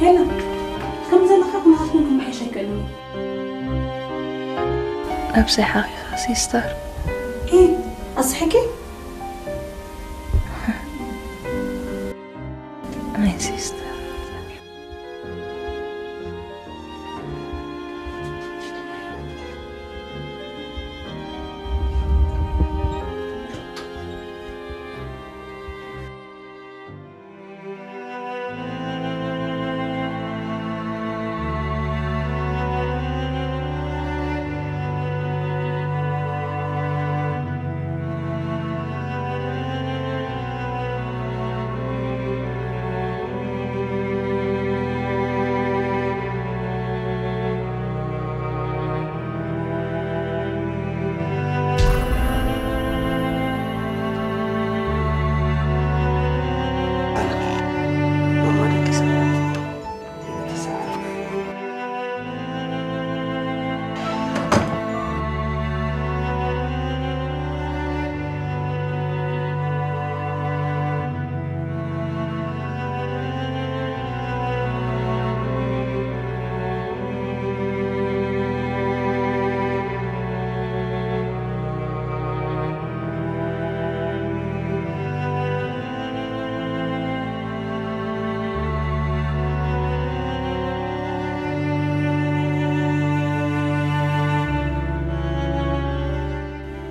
ሄለን፣ ከም ዘለኻ ኩነታትኩም ክመሓየሽ ኣይክእልን እዩ። ነብሰይ ሓኺኻ ሲስተር። ኢ፣ ኣስሒቂ? ናይ ሲስተር።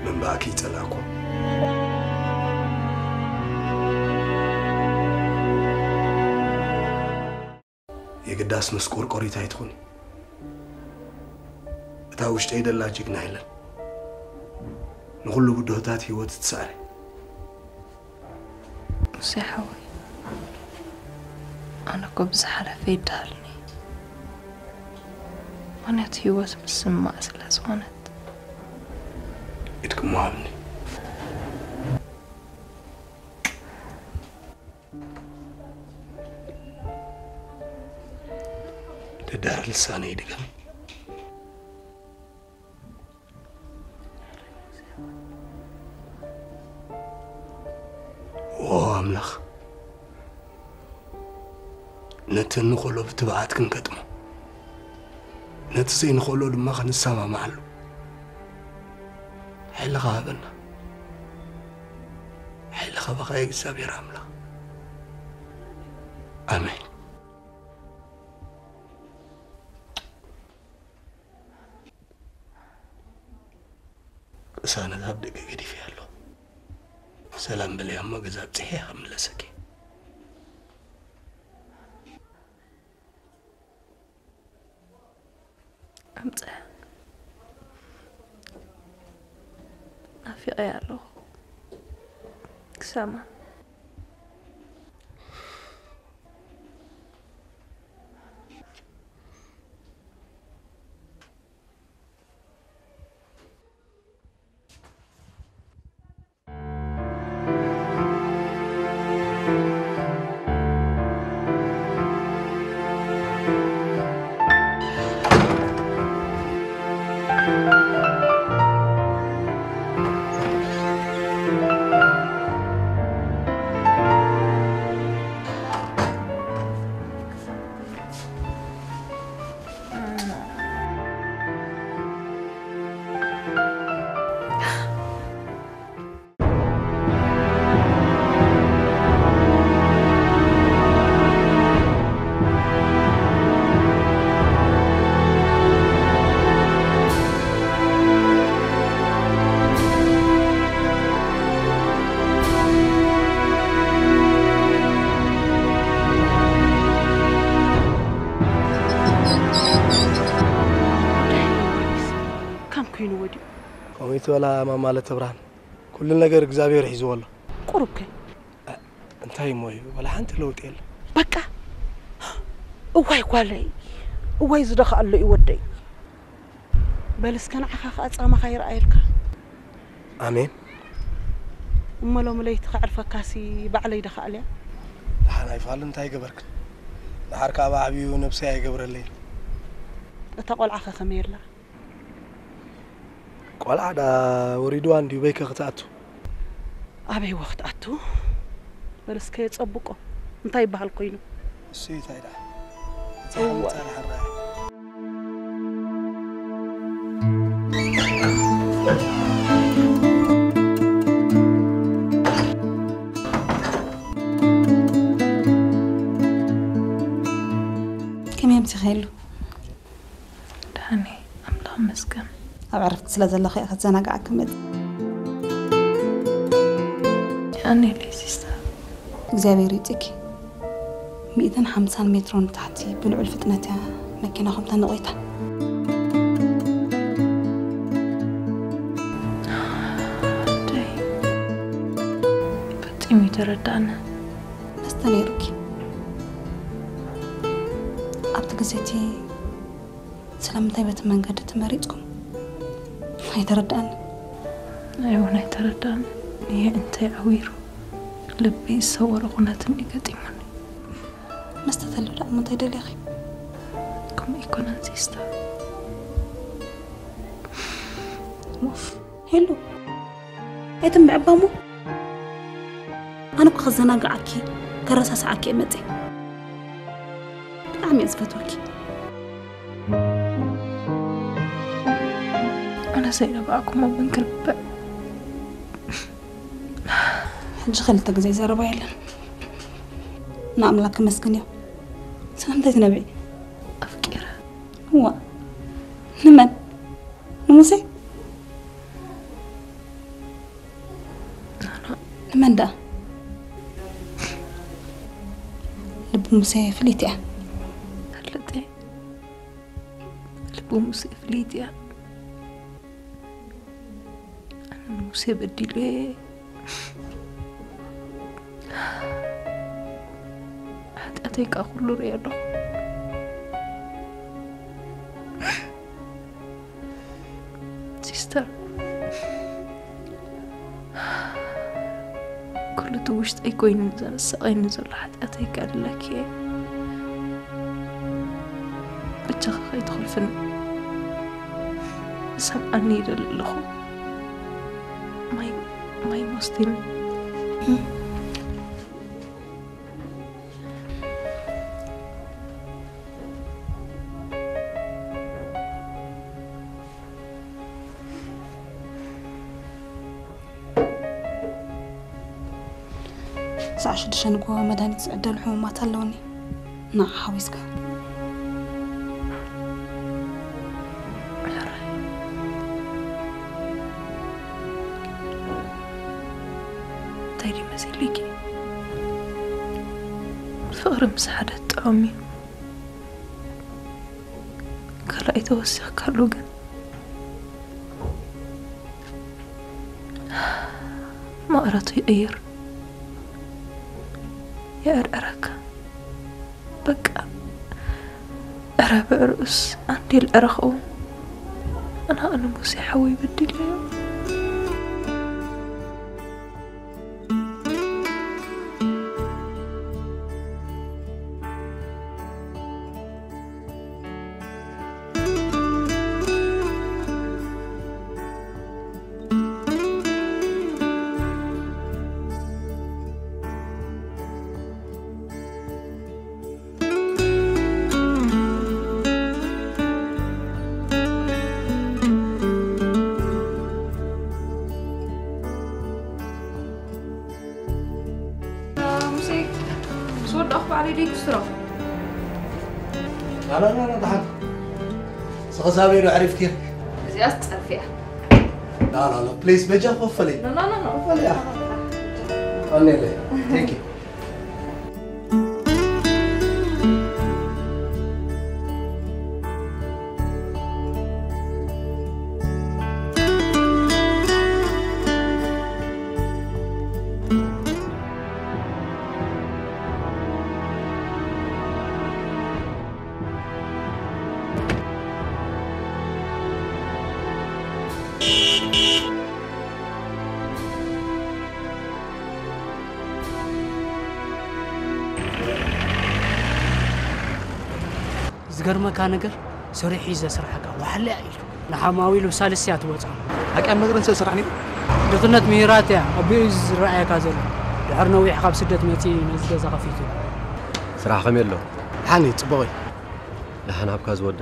ምንባእኪ ይጸላእኩ። የግዳስ መስቆርቆሪት ኣይትኹኒ። እታ ውሽጠይ ደላ ጅግና የለን። ንኹሉ ብድሆታት ህይወት ትስዕር። ሙሴ ሓወይ፣ ኣነ እኮ ብዝሓለፈ ይደሃልኒ። ምኽንያቱ ህይወት ምስማዕ ስለ ዝኾነት። ኢድኩም ሃብኒ። ደድሕሪ ልሳነይ ድገም። ኦ ኣምላኽ፣ ነቲ እንኽእሎ ብትብዓት ክንገጥሞ፣ ነቲ ዘይንኽእሎ ድማ ክንሰማማዓሉ ሓይልኻ ሃበና። ሓይልኻ በኻ እግዚኣብሔር ኣምላኽ። ኣሜን። ቅሳነት ኣብ ደገ ገዲፈያ ኣለኹ። ሰላም በለያ እሞ ገዛ ኣብፅሐ ክምለሰኪ። ኣምፅሐ። ናፊቐያ ኣለኹ። ክሰማ። ከም ኮይኑ ወዲኡ። ከምኡ ትበላ ማማ ለተብርሃን፣ ኩሉ ነገር እግዚኣብሔር ሒዝዎ ኣሎ። ቁሩብ ከ እንታይ እሞ እዩ? ዋላ ሓንቲ ለውጢ የለ። በቃ። እዋይ ጓለይ፣ እዋይ ዝደኽኣሎ እዩ ወደይ። በል እስከ ንዓኻ ኸኣ ጻማኻ ይርኣየልካ። ኣሜን። እሞ ሎሚ ለይቲ ከዕርፈካሲ ባዕለይ ደኽኣልያ። ደሓን ኣይፋል እንታይ ገበርክ? ደሓር ከኣ ብዓብዩ ነብሰይ ኣይገብረለይ። እታ ቆልዓኸ ከመይ ኣላ? ቆልዓ ዳ ወሪድዋ እንድዩ በይከ ክትኣቱ? ኣበይ ወ ክትኣቱ? በል እስከ የጸብቆ። እንታይ ይበሃል ኮይኑ? እሱ እዩ ታይዳ። እዋ። ጸሓይ ጸሓይ ሓራይ። ከመይ ኣምሲኸ የሉ? ደሓን እየ፣ ኣምላኽ ይመስገን። ኣብ ዕረፍቲ ስለ ዘለኹ እየ ክትዘናግዓኪ መፂእ። የቐንየለይ ሲስተር። እግዚኣብሔር ይውፅእኪ። ሚእትን ሓምሳን ሜትሮ ንታሕቲ ብልዑል ፍጥነት እያ መኪናኹም ተነቒታ። ኣደይ፣ ፈጺሙ ኣይተረድኣንን። መስተ ነይሩኪ። ኣብቲ ግዜ እቲ ስለምንታይ በቲ መንገዲ ተመሪጽኩም? ኣይተረድኣንን። ኣይ፣ እውን ኣይተረድኣንን። የእንተይ ዓዊሩ ልቢ ዝሰወረ ኩነትን እዩ ገጢሙኒ። መስተ ተሎ ደኣ እሞ እንታይ ደሊኺ? ከምኡ ኣይኮነን ሲስተር። ኡፍ፣ ሄሉ፣ ኣይትምዕባ እሞ። ኣነ እኮ ከዘናግዓኪ፣ ከረሳስዓኪ እየ መጺእ። ብጣዕሚ እየ ዝፈትወኪ። ኣነ ዘይነባዕኩሞ መን ክርብዕ? ሕጂ ክልተ ግዜ ዘረባ የለን። ንኣምላክ ከመስግን እዮ። ስለምንታይ ትነብዒ? ኣፍቂረ። እዋ፣ ንመን? ንሙሴ? ንመን ደኣ? ልቢ ሙሴ ፍልይቲ እያ። ፈልጥ እየ። ልቢ ሙሴ ፍልይቲ እያ። ኣነ ንሙሴ በዲለ እየ። ሓጢኣተይ ከዓ ኩሉ ርእየ ኣለኹ። ሲስተር፣ ኩሉ እቲ ውሽጠይ ኮይኑ ዘሰቐኒ ዘሎ ሓጢኣተይ ከእልለኪ እየ። ብቻኺ ከይትኹልፍኒ። ሰምዓኒ ይደሊ ኣለኹ። ማይ፣ ማይ ሞስቲኒ። ሰዓት ሽዱሽተ ንግሆ መድሃኒት ዝዕደሉ ሕሙማት ኣለውኒ። ንዓ ሓዊስካ። እንታይ ድዩ መሲሉኪ? ፍቕሪ ምስ ሓደ ጥዑም እዩ። ካልኣይ ተወሲኽካሉ ግን መቐረቱ ይቕይር፣ የዕርዕረካ። በቃ ዕረ ብዕርኡስ ኣንዴ ልዕረ ኸውን። ኣነ ኣነ ሙሴ ሓወይ በዲለዮ። ሙሴ፣ ምስ ወዳእኹ ባዕለይ ደይ ክስትሮ። ላ፣ ላ፣ ላ፣ ላ፣ ደሓን። ስኸ ሳበይ ዶ ዕሪፍኪ? እዚኣስ ጸርፊ እያ። ላ፣ ላ፣ ላ፣ ፕሊዝ፣ በጃ ክፈለይ። ላ፣ ላ፣ ላ፣ ላ። ክፈለያ። ቀንየለይ። ቴንክ ዩ። ዝገርመካ ነገር፣ ሰሪሑ እዩ ዘስርሓካ፣ ዋሕለ ኢሉ። ንሓማዊሉ ሳልስ እያ ትወጻ። ሓቂ ኣብ መግረን ሰብ ስራሕ ነይሩ? ድኽነት ምሂራት እያ፣ ኣቢኡ እዩ ዝረኣየካ ዘሎ። ድሕሪ ነዊሕ ካብ ስደት መጺኡ ነዚ ገዛ ከፊቱ። ስራሕ ከመይ ኣሎ? ሓኒ፣ ጽቡቕ እዩ። ደሓን ሃብካ ዝወደ።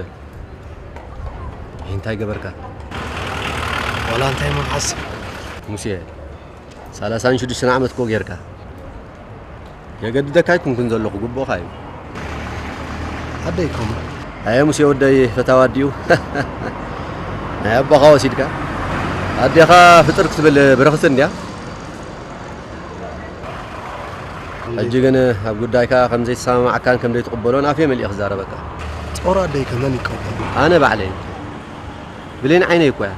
ይህ እንታይ ገበርካ? ዋላ እንታይ መዓስ? ሙሴ፣ ሰላሳን ሽዱሽተን ዓመት እኮ ጌርካ። የገድደካ ኣይኩንኩን ዘለኹ፣ ግቡእኻ እዩ። ኣደይ ኮማ። ኣየ ሙሴ ወደይ፣ ፈታዊ ኣዲኡ። ናይ ኣቦኻ ወሲድካ። ኣዴኻ ፍጥር ክትብል ብርኽቲ እንድያ። ሕጂ ግን ኣብ ጉዳይካ ከም ዘይተሰማማዕካን ከም ዘይትቕበሎን ኣፈይ መሊኤ ክዛረበካ። ጦር ኣደይ ከመን ይቀበሉ? ኣነ ባዕለይ። ብሌን ዓይነይ እኮ እያ።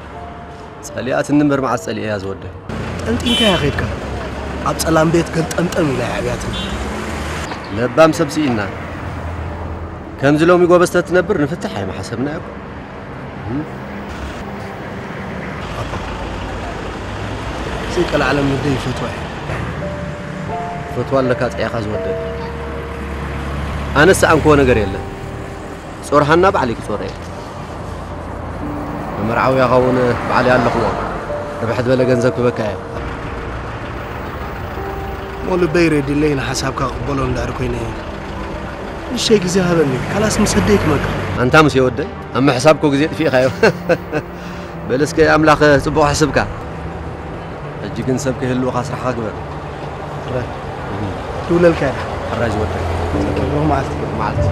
ጸሊኣትኒ እምበር መዓስ ጸሊኤያ ዝወደ። ጠንጢንካያ ኸይድካ። ኣብ ጸላም ቤት ገልጠምጠም ኢላ እያ ኣብያትኒ። ለባም ሰብ ስኢና። ከምዚ ሎሚ ጎበዝ ተትነብር ንፍትሕ ኣይምሓሰብና እኮ። እም? ኣቦ፣ ዘይቀልዓለም ንደይ ይፈትዋ እየ። ፈትዋ ኣለካ ጸያኻ ዝወደ። ኣነስ ሰኣንክዎ ነገር የለን። ጾርሃና ባዕለይ ክጾረ እየ። ንመርዓውያኻ እውን ባዕለይ ኣለኽዎ። ርብሕት ዝበለ ገንዘብ ክበካ እየ። እሞ ልበይ ረዲለይ ንሓሳብካ ክቕበሎ እንዳር ኮይነ እየ። ንእሽተይ ግዜ ሃበኒ፣ ካላስ ምስ ኣደይ ክመካ። ኣንታ ሙሴ ወደይ፣ ኣብ ምሕሳብ እኮ ግዜ ጥፊእኻዮ። በል እስከ ኣምላኽ ጽቡቕ ሕስብካ። ሕጂ ግን ሰብ ከይህልወኻ ስራሕኻ ግበር። ሕራይ። እም። ክውለልካ እየ። ሕራይ ዝወደይ። ብሩኽ መዓልቲ። መዓልቲ።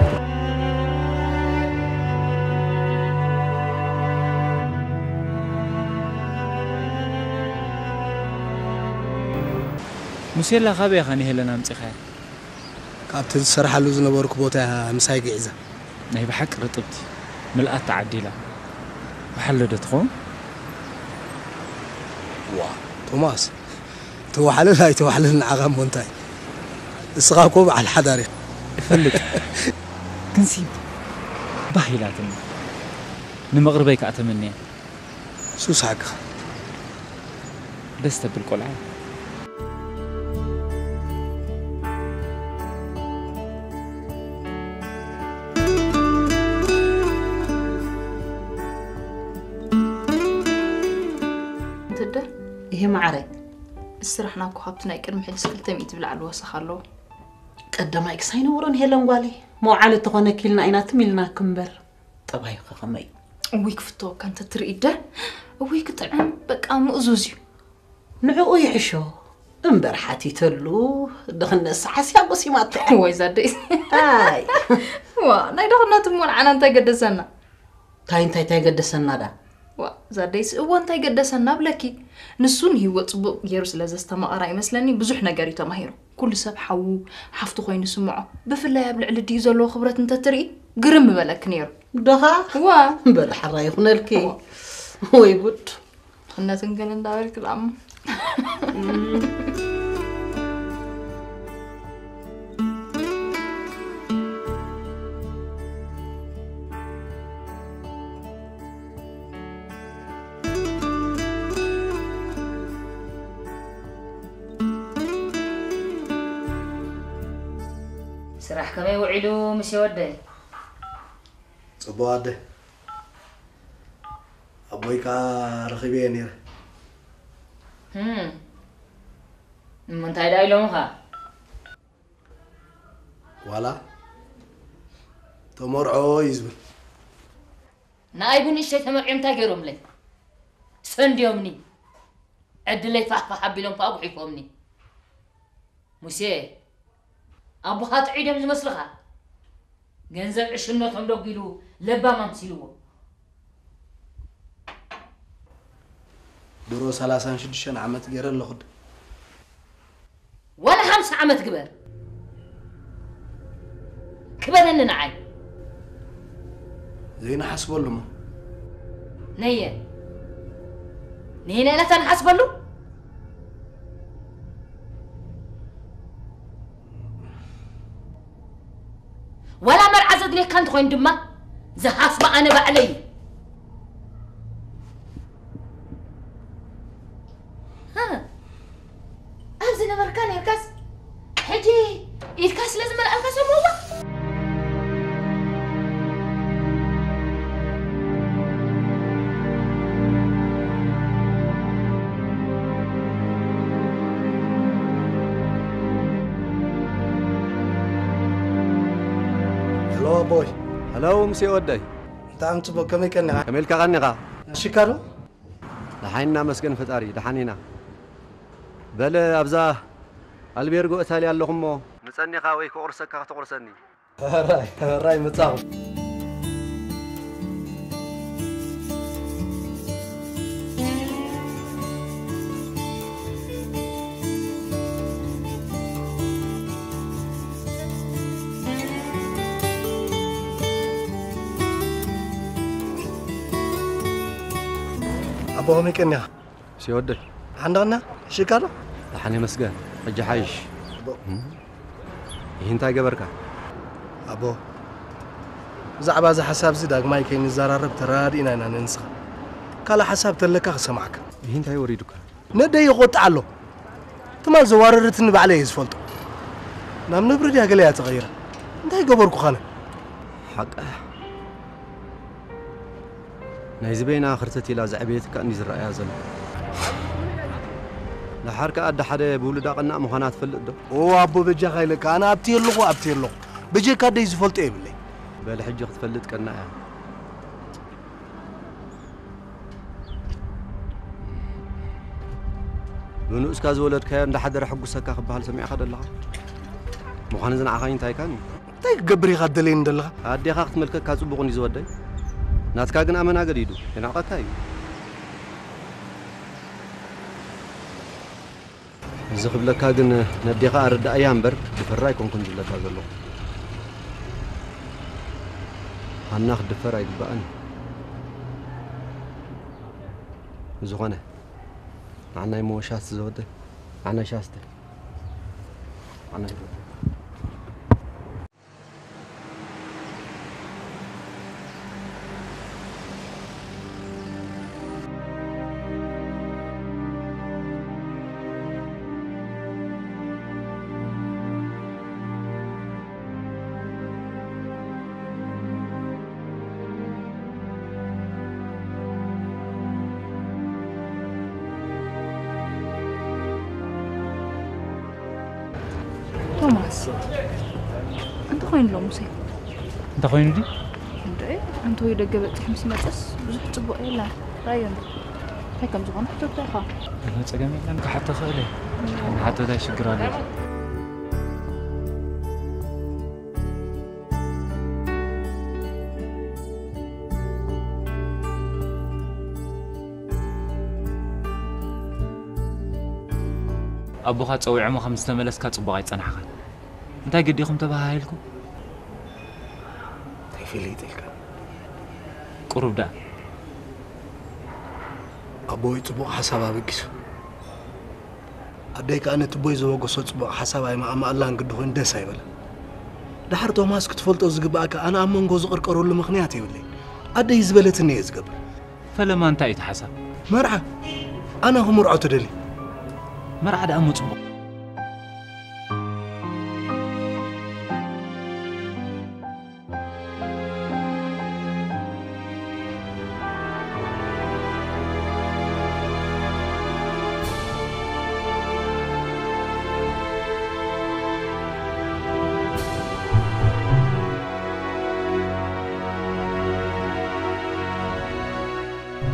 ሙሴላ፣ ካበይ ኢኻ ንሄለን ኣምጺኻያ? ካብቲ ዝሰርሓሉ ዝነበርኩ ቦታ እያ ምሳይ ግዒዛ። ናይ ብሓቂ ርጥብቲ፣ ምልኣት ተዓዲላ። ወሓለ ዶ ትኸውን? ዋ፣ ቶማስ፣ ተዋሕልል ኣይተዋሕልል ንዓኻ እሞ እንታይ? እስኻ እኮ በዓል ሓዳር ኢኻ። እፈልጥ። ግንሲ ባህ ኢላትኒ። ንመቕርበይ ከኣ ተመንየ። ሱስ ሓቅኻ። ደስ ተብል ቆልዓ። እንትደ ይሄ ማዕረ። ስራሕና እኮ ካብቲ ናይ ቅድሚ ሕጅስ ክልተ ሚእቲ ብላዕሊ ወሰኽ ኣለዎ። ቀዳማይ ክሳይ ነበሮን ሄለን ጓለይ። መውዓሊ ተኾነ ኪልና ኢና ትም ኢልና ክንበር። ጠባይኸ ከመይ እዩ? እውይ ክፍተወካ እንተ ትርኢ ደ። እውይ ክጥዕም በቃ ምእዙዝ እዩ። ንዕኡ ይሕሾ እምበር ሓቲተሉ ድኽነት ሰዓስያ ጎሲማቶ። ወይ ዛደይ። ኣይ። ዋ ናይ ድኽነት እሞ ንዓና እንታይ ገደሰና? እንታይ እንታይ እንታይ ገደሰና ዳ? ዋ ዛደይስ እወ እንታይ ገደሰና ብለኪ። ንሱ ንህይወት ጽቡቕ ገይሩ ስለ ዘስተማቐራ ይመስለኒ ብዙሕ ነገር እዩ ተማሂሩ። ኩሉ ሰብ ሓዉ ሓፍቱ ኮይኑ ስምዖ። ብፍላይ ኣብ ልዕሊ ድዩ ዘለዎ ክብረት እንተትርኢ ግርም ምበለኪ ነይሩ። ዶኻ? ዋ። በል ሓራ ይኹነልኪ። ዋ። ወይ ጉድ። ድኽነትን ገለ እንዳበልክ ደኣ እሞ። ስራሕ ከመይ ውዒሉ ምስ የወደይ? ጽቡቕ ኣደ። ኣቦይ ከኣ ረኺበዮ ነይረ። ህም። እሞ እንታይ ደኣ ኢሎምኻ? ዋላ ተመርዖ እዩ ዝብል። ንኣይ ብንእሽተይ ተመርዕዮም እንታይ ገይሮምለይ? ሰንድዮምኒ። ዕድለይ ፋሕፋሕ ኣቢሎም ከኣ ጉሒፎምኒ። ሙሴ፣ ኣቦኻ ጥዑይ ድዮም ዝመስልኻ? ገንዘብ ዕሽነቶም ደጒሉ ለባም ኣምሲልዎ። ድሮ ሰላሳን ሽዱሽተን ዓመት ገይረ ኣለኹ። ዋላ ሓምሳ ዓመት ግበር። ክበረኒ ንዓይ። ዘይንሓስበሉ እሞ። ነየ። ነየናይ ናታ ንሓስበሉ? ዋላ መርዓ ዘድልየካ እንተኾይኑ ድማ ዝሃስባ ኣነ ባዕለይ። ሃ፣ ኣብ ዝነበርካ ነርካስ ሕጂ ኢድካ ስለ ዝመልኣልካ ሰምዋ። ቦይ። ሄሎ፣ ሙሴ ወደይ። ብጣዕሚ ጽቡቕ፣ ከመይ ቀኒኻ? ከመይ ኢልካ ቀኒኻ? ሽካ ዶ? ደሓን ኢና መስገን ፈጣሪ፣ ደሓን ኢና። በለ ኣብዛ ኣልቤርጎ እታሊ ኣለኹ እሞ፣ ምጸኒኻ ወይ ክቑርሰካ ክትቑርሰኒ። ሕራይ፣ ሕራይ ምጻኹ። ኣቦ ከመይ ቀኒኻ? ሲወደይ። ሓንዳቕና ሽካ ዶ? ደሓን ይመስገን። ሕጂ ሓይሽ። ኣቦ። እም? ይህ እንታይ ገበርካ? ኣቦ፣ ብዛዕባ እዚ ሓሳብ እዚ ዳግማይ ከይንዘራረብ ተረዳዲእና ኢና ንንስኻ። ካልእ ሓሳብ ተለካ ክሰማዕካ። ይህ እንታይ ወሪዱካ? ነደይ ይቆጥዓ ኣሎ። ትማል ዘዋረደትኒ ባዕለይ እየ ዝፈልጦ። ናብ ነብሪ ድያ ገለ እያ ተቐይራ። እንታይ ገበርኩ ኻነ? ሓቃ። ናይዚ በይና ክርተት ኢላ ዘዕበየትካ እንዲ ዝረኣያ ዘሎ። ደሓር ከኣ ኣደ ሓደ ብውሉዳ ቀናእ ምዃና ትፈልጥ ዶ? ኦ ኣቦ በጃኻ ኢለካ፣ ኣነ ኣብቲ የለኹ፣ ኣብቲ የለኹ። በጀካ ኣደይ ዝፈልጦ የብለይ። በል ሕጂ ክትፈልጥ ቀናእ እያ። ብንኡስካ ዝወለድካዮ እንዳሓደረ ሕጉሰካ ክበሃል ሰሚዕኻ ደለኻ? ምዃኑ እዚ ንዓኻ እንታይ ካን እዩ? እንታይ ክገብር ኢኻ ትደልየኒ ዘለኻ? ኣዴኻ ክትመልከካ ጽቡቕ እንድዩ ዝወደይ። ናትካ ግን ኣመና ገዲዱ የንዕቐካ እዩ። እዚ ክብለካ ግን ነዴኻ ኣረዳእያ እምበር ድፈራ ኣይኮንኩን ዝብለካ ዘለኹ። ሃና ክትድፈር ኣይግባእን። ዝኾነ ንዓናይ እሞ ሻስቲ ዝወደይ፣ ንዓናይ ሻስቲ፣ ንዓናይ ዝወደይ። ቶማስ፣ እንታይ ኮይኑ ኣሎ ሙሴ? እንታይ ኮይኑ ድዩ? እንደ ኣንተ ወይ ደገ በጽሕ ምስ መጸስ ብዙሕ ጽቡቕ የለን። ራዮ እንታይ ከም ዝኾነ ሕቶታ ኢኻ። ጸገም የለን፣ ክሓቶ ክእል እየ። ንሓቶ እንታይ ሽግር ኣሎ? ኣቦኻ ጸዊዖሞ ከም ዝተመለስካ ጽቡቕ ኣይጸናሕኻን። እንታይ ገዲኹም ተበሃሂልኩም? እንታይ ፈሊጥ ኢልካ? ቁሩብ ደኣ። ኣቦይ ጽቡቕ ሓሳብ ኣበጊሱ። ኣደይ ከኣ ነቲ ኣቦይ ዘበገሶ ጽቡቕ ሓሳብ ኣይመኣመኣላን ግዲ ኮይኑ ደስ ኣይበለን። ደሓር ቶማስ ክትፈልጦ ዝግብኣካ ኣነ ኣብ መንጎ ዝቕርቀረሉ ምኽንያት የብለይን። ኣደይ ዝበለትኒ እየ ዝገብር። ፈለማ እንታይ እዩ እቲ ሓሳብ? መርዓ። ኣነ ክምርዖ ትደሊ። መርዓ ደኣ እሞ ጽቡቕ።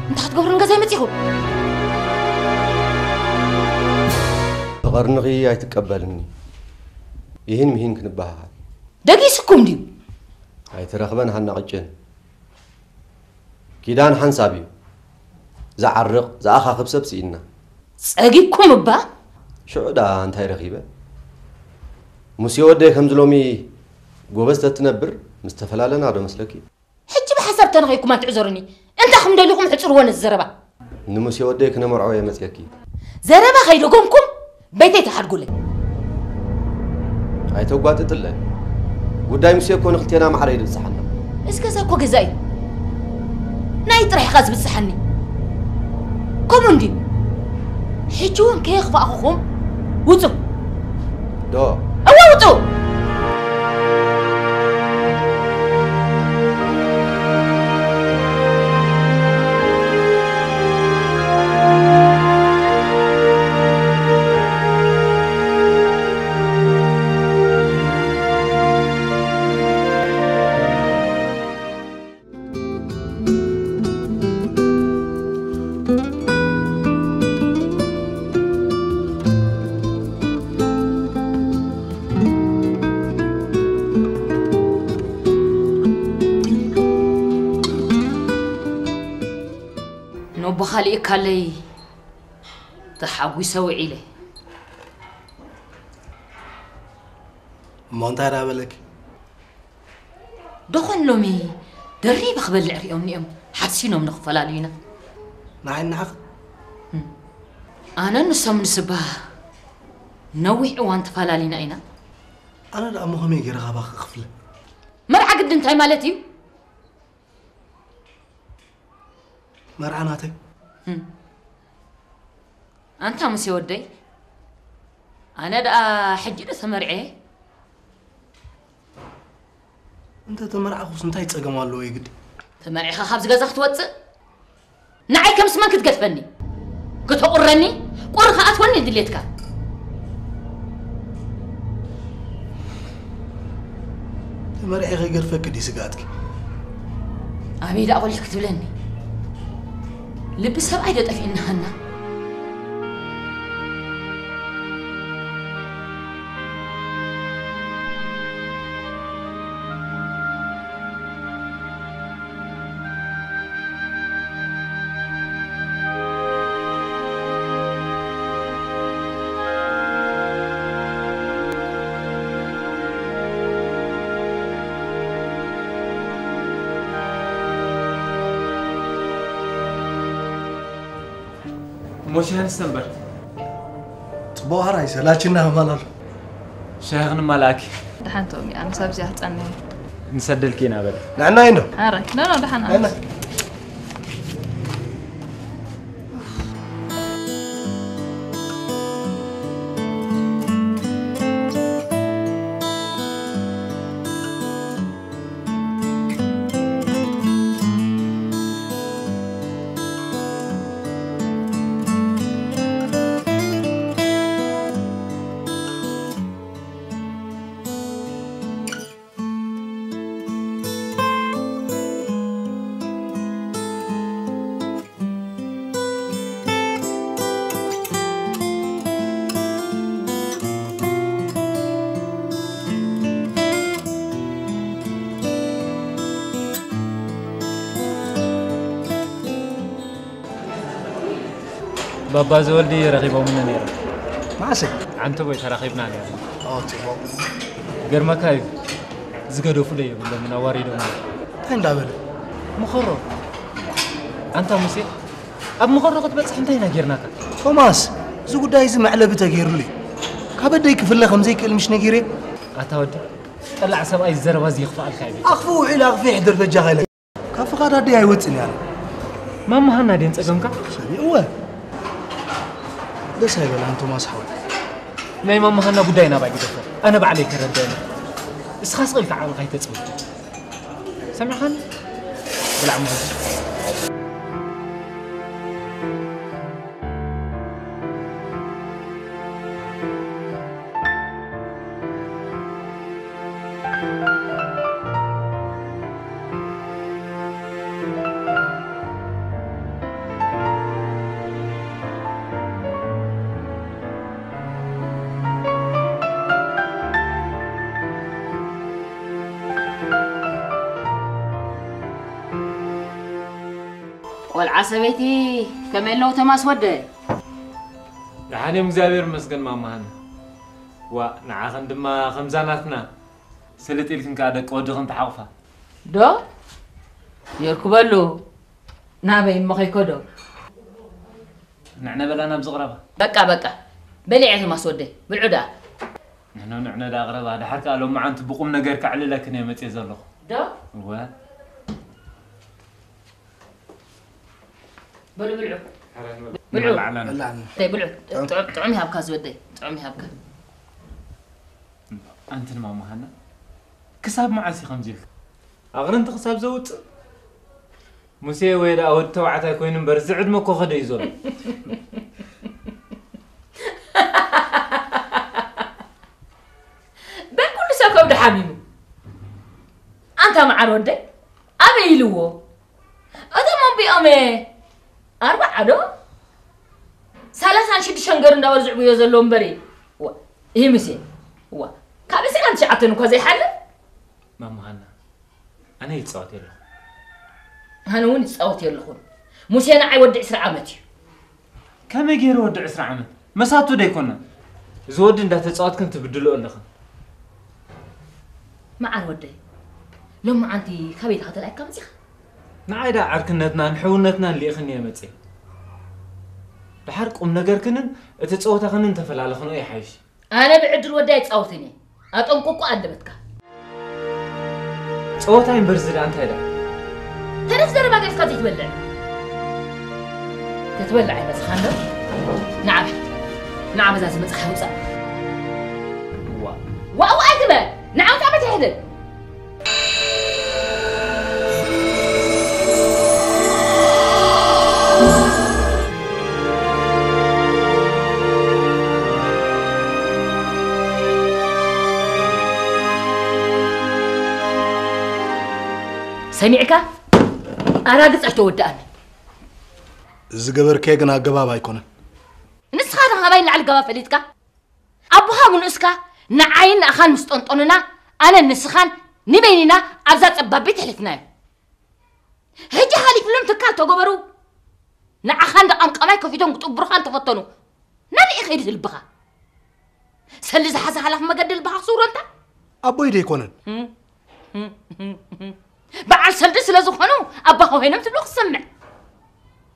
እንታይ ክትገብሩ ንገዛይ መጺኹም? ብቐርንኺ ኣይትቀበልኒ። ይህን ምሂን ክንበሃሃል። ደጊስኩም ድዩ? ኣይትረኽበን ሃና ቅጭን። ኪዳን ሓንሳብ እዩ። ዝዓርቕ፣ ዝኣኻኽብ ሰብ ስኢንና። ጸጊብኩም እባ? ሽዑ ደኣ እንታይ ረኺበ? ሙሴ ወደይ ከምዚ ሎሚ ጎበዝ ተትነብር ምስ ተፈላለና ዶ መስለኪ? ሕጂ ብሓሳብ ተነኺርኩም ኣይትዕዘሩኒ። እንታይ ከም ደሊኹም ሕጽርዎ ነዚ ዘረባ። ንሙሴ ወደይ ክነመርዖ እየ መጽየኪ። ዘረባ ከይደገምኩም ቤተይ ትሓድጉለይ። ኣይተጓጥጥለ። ጉዳይ ሙሴ እኮ ንክልቴና ማዕረ እዩ ዝብጽሓና። እስከ እዛ እኮ ገዛ እዩ። ናይ ጥራሕ ኢኻ ዝብጽሓኒ። ከምኡ እንድዩ። ሕጂ እውን ከየኽፋእኹኹም ውጹ። ዶ? እወ ውጹ። ነቦኻ ልኢካለይ ተሓጒሰ ውዒለ። እሞ እንታይ ደኣ በለኪ? ደኾን ሎሚ ደሪበ ክበልዕ ሪኦምኒ እዮም ሓሲኖም ንኽፈላልዩና። ንዓይ ንዓኺ? ኣነ ንሶም ንስባ ነዊሕ እዋን ተፈላሊና ኢና። ኣነ ደኣ እሞ ከመይ ገይረ ካባኺ ክፍለ? መርዓ ግዲ እንታይ ማለት እዩ? መርዓ ናተይ። ኣንታ ሙሴ ወደይ፣ ኣነ ደኣ ሕጂ ዶ ተመርዐ? እንተ ተመርዓኹስ እንታይ ጸገም ኣለዎ የግዲ? ተመርዒኻ ካብዚ ገዛ ክትወጽእ? ንዓይ ከምስ መን ክትገድፈኒ? ክተቑረኒ? ቁሪ ክኣትወኒ ድሌትካ? ተመርዒ ከይገድፈኪ ድዩ ስግኣትኪ? ኣበይ ደኣ ቆሊሕ ክትብለኒ? ልቢ ሰብኣይ ዶ ጠፊእኒ ሃና? እሞ ሻሂ ንስተ እምበር። ጽቡቕ ሕራይ ሰላችና ኣማላሉ። ሻሂ ክንማልኣኪ። ደሓን ተኦሚ፣ ኣነስ ኣብዚኣ ክጸንሕ እየ። ንሰደልኪ ኢና በለ። ንዕናይ እንዶ። ሕራይ፣ ኖ ኖ፣ ደሓን ኣነስ። ባባ ዘወልዲ ረኺቦምኒ ነይሮም። መዓሰ? ዓንተቦይ ተራኺብና ነይርና። ኦ፣ ጽቡቕ። ገርመካ እዩ፣ ዝገደፉ ዶ የብሎምን፣ ኣዋሪዶምና። እንታይ እንዳበለ? መኸሮ። ኣንታ ሙሴ፣ ኣብ መኸሮ ክትበጽሕ እንታይ ኢና ጌርናካ? ቶማስ፣ እዚ ጉዳይ እዚ መዕለቢ ተገይሩሉ እዩ። ካብ ኣደይ ክፍለ ከም ዘይክእል ምሽ ነጊረ። ኣታ ወዲ፣ ጠላዕ ሰብኣይ ዘረባ እዚ ይኽፍኣልካ እዩ። ኣኽፉ ውዒል ኣኽፊ ይሕድር በጃኻ ኢለ። ካብ ፍቓድ ኣደይ ኣይወጽእን እየ ኣነ። ማማ ሃና ድየን ጸገምካ? ሰኒ፣ እወ። ደስ ኣይበላን ቶማስ ሓወይ። ናይ ማማ ሃና ጉዳይ ናባይ ግደፎ። ኣነ ባዕለይ ከረድአን። እስኻስ ቐልካ ዓቕልኻ ኣይተጽብብ። ሰሚዕኻኒ? ብላዕ እሞ ሕጂ። ቆልዓ ሰበይቲ ከመይ ኣለዉ ተማስ ወደ? ደሓን እዮም እግዚኣብሔር ይመስገን ማማ ሃና። ዋእ ንዓኽን ድማ ከምዛ ናትና ስልጥ ኢልክን ከኣ ደቂ ወድኽን ተሓቑፋ። ዶ የርክበሉ ናበይ እሞ ከይከዶ? ንዕነ በላ ናብዚ ቕረባ። በቃ በቃ በሊዐ ተማስ ወደይ ብልዑ ደኣ። ንሕኖ ንዕነ ደኣ ቕረባ። ደሓር ከኣ ሎማዓንቲ ብቑም ነገር ከዕልለክን እየ መጽየ ዘለኹ። ዶ? እወ። በሉ ብልዑ። ብልዑ። ንበልዕ ኣለና። በላዕና። ተይ ብልዑ። ጥዑም ጥዑም ይሃብካ ዝወደይ። ጥዑም ይሃብካ። ኣንቲ ንማማ ሃና ክሳብ መዓስ እዩ ከምዚ ኢልካ? ኣቕርንቲ ክሳብ ዘውጽእ? ሙሴ ወይ ደኣ ወዲ ተባዕታይ ኮይኑ እምበር እዚ ዕድመ እኮ ከደ እዩ ዘሎ። በል ኩሉ ሰብ ከብዱ ሓሚሙ። ኣንታ መዓር ወደይ ኣበይ ኢልዎ? እቶም ኣቦኦም ኣርባዓ ዶ ሰላሳን ሽዱሽተን ገሩ እንዳወዝዕብዮ ዘለዉ እምበሪ። ዋ፣ ይህ ሙሴ። ዋ፣ ካብ ዕስራን ትሽዓተን እኳ ዘይሓልፍ። ማማ ሃና፣ ኣነ ይጻወት የለኹ። ኣነ እውን ይጻወት የለኹን። ሙሴ ንዓይ ወዲ ዕስራ ዓመት እዩ። ከመይ ገይሩ ወዲ ዕስራ ዓመት? መሳቱ ዶ ኣይኮነን? እዚ ወዲ እንዳተጻወትክን ትብድልኦ ኣለኽን። መዓር ወደይ፣ ሎማዓንቲ ካበይ ኢኻ ተላኢካ መጺኻ? ንዓይ ደኣ ዓርክነትናን ሕውነትናን ልኢኽኒ እየ መጺእ። ደሓር ቁም ነገርክንን እቲ ጸወታኽንን ተፈላልኽንኦ ይሓይሽ። ኣነ ብዕድል ወደይ ኣይጻወትን እየ። ኣጠንቁቁ ኣለበትካ። ጸወታ እምበር እዚ ደኣ እንታይ ደኣ? ተነስ ዘረባ ገዲፍካ ዘይትበልዕ። ክትበልዕ ኣይመጽኻን ዶ? ንዓ፣ ንዓ በዛ ዝመጽኻ ውጻእ። ዋ። ዋእ ዋእ ኣይትበል። ንዓ ውጻእ በቲ ሕድር። ሰሚዕካ? ኣራግጽ ኣይተወድኣኒ። እዚ ዝገበርካዮ ግን ኣገባብ ኣይኮነን። ንስኻ ዶ ካባይ ንላዕሊ ገባብ ፈሊጥካ? ኣቦኻ ብንኡስካ ንዓይን ንኣኻን ምስ ጠንጠኑና፣ ኣነን ንስኻን ንበይንና ኣብዛ ጸባብ ቤት ኣሕሊፍናዮ። ሕጂ ሓሊፍሎም ትካል ተገበሩ። ንዓኻ እንዳ ቀምቃማይ ከፊቶም ክጥብሩኻ እንተፈተኑ፣ ናበይ እዩ ከይዱ ልብኻ? ሰልዲ ዝሓዘ ሓላፊ መገዲ ልብኻ ክስውሮ እንታ? ኣቦይ ዶ ኣይኮነን? በዓል ሰልዲ ስለ ዝኾኑ ኣባኻ ኮይኖም ትብሎ ክሰምዕ።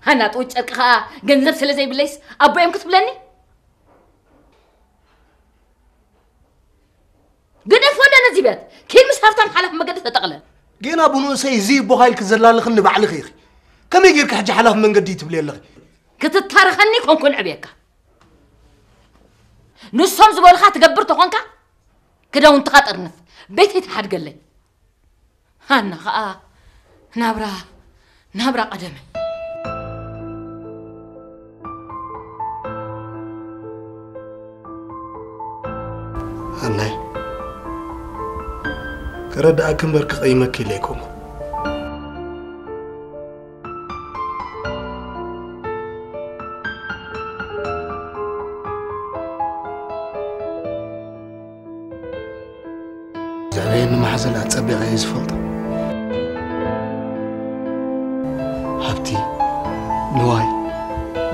ሃና ጥውጭ ጨርቂ ኸኣ ገንዘብ ስለ ዘይብለይስ ኣቦ እዮም ክትብለኒ? ግደፎ እንደ ነዚ ቤት። ኪድ ምስ ሃብታም ሓላፊ መገዲ ተጠቕለል። ጌና ብንኡሰይ እዚ ቦኻ ኢልኪ ዘላልኽኒ ባዕልኺ ኢኺ። ከመይ ጌርኪ ሕጂ ሓላፊ መንገዲ እዩ ትብሊ ኣለኺ? ክትታረኸኒ ኮንኩ ንዕብየካ። ንሶም ዝበሉኻ ትገብር ተኾንካ፣ ክዳውንትኻ ጠርንፍ፣ ቤተይ ተሓድገለይ። ሃና ኸኣ ናብራ፣ ናብራ ቀደመ። ሃናይ፣ ክረድኣኪ እምበር ክቐይመኪ ኢለ ኣይኮንኩ። ዘዕበየኒ ማሕዘል ኣጸቢቐ እየ ዝፈልጦ። ሃብቲ፣ ንዋይ፣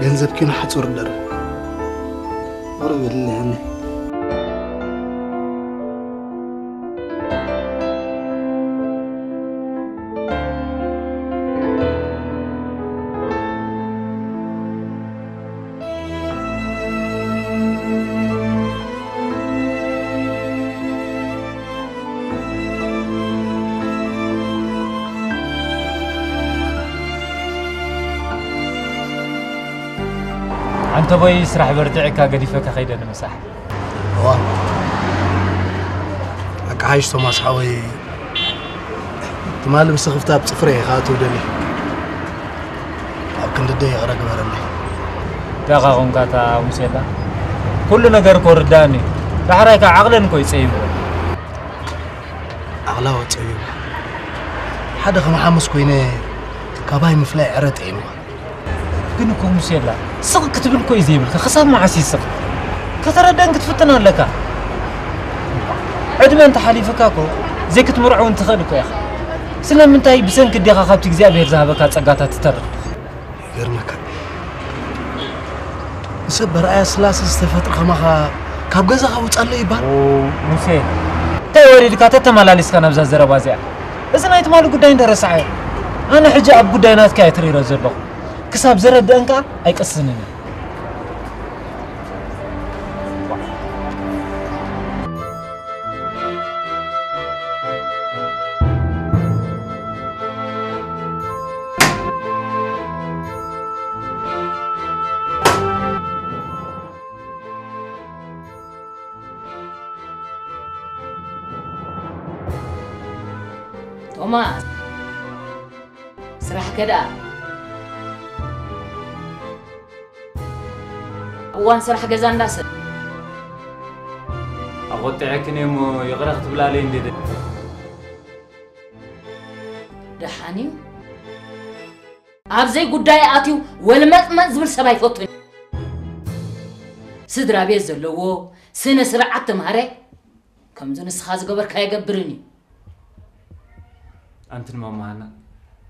ገንዘብ ኪኖ ሓጹር ደርብ። ቁሩብ እልኒ። ኣንተቦይ፣ ስራሕ በርቲዐካ ገዲፈካ ከይደ ንምሳሕ። እዋ፣ ኣቃሓይሽ ቶማስ ሓወይ፣ ትማሊ ብስኽፍታ ኣብ ጽፍረ እየ ክኣትው ደልየ። ኣብ ክንዲ ኣደይ ይቕረ ግበረለይ። እንታይ ኾንካ እታ ሙሴላ? ኩሉ ነገር እኮ ርዳእኒ እዩ። ዳሕራይ ከዓ ዓቕለን እኮ እዩ ጸይቡ። ዓቕላ ወ ጸይቡ። ሓደ ከም ሓሙስ ኮይነ ካባይ ምፍላይ ዕረ ጠይምዋ። ግን እኮ ሙሴላ፣ ስቕ ክትብል እኮ እዩ ዘይብልካ። ክሳብ መዓስ ይስቕ? ከተረድአን ክትፍትን ኣለካ። ዕድመ እንተሓሊፉካ እኮ ዘይክትምርዖ እውን ትኽእል እኮ ኢኻ። ስለምንታይ ብሰንኪ ኣዴኻ ካብቲ እግዚኣብሔር ዝሃበካ ጸጋታት ትተርፍ? ይገርመካ። ንሰብ በርኣያ ስላሴ ዝተፈጥረ ከማኻ ካብ ገዛኻ ውጻለይ ይባል? ኦ፣ ሙሴ፣ እንታይ ወሪድካ ተተመላሊስካ ናብዛ ዘረባ እዚኣ? እዚ ናይ ትማሊ ጉዳይ እንተረሳዓዮ፣ ኣነ ሕጂ ኣብ ጉዳይ ናትካ እየ ትሪረ ዘለኹ። ክሳብ ዘረድአን ከኣ ኣይቀስንን እየ። ቶማስ፣ ስራሕ ከ ደኣ? እዋን ስራሕ ገዛ እንዳሰ ኣቆጢዐክን እየ እሞ ይቕረ ክትብላለይ እንዴ ደ- ደሓን እዩ። ኣብ ዘይጉዳይ ኣትዩ ወልመጥመጥ ዝብል ሰብ ኣይፈቱን። ስድራ ቤት ዘለዎ ስነ ስርዓት ተምሃረ። ከምዚ ንስኻ ዝገበርካ ኣይገብርን እዩ። ኣንቲ ንማማ ሃና፣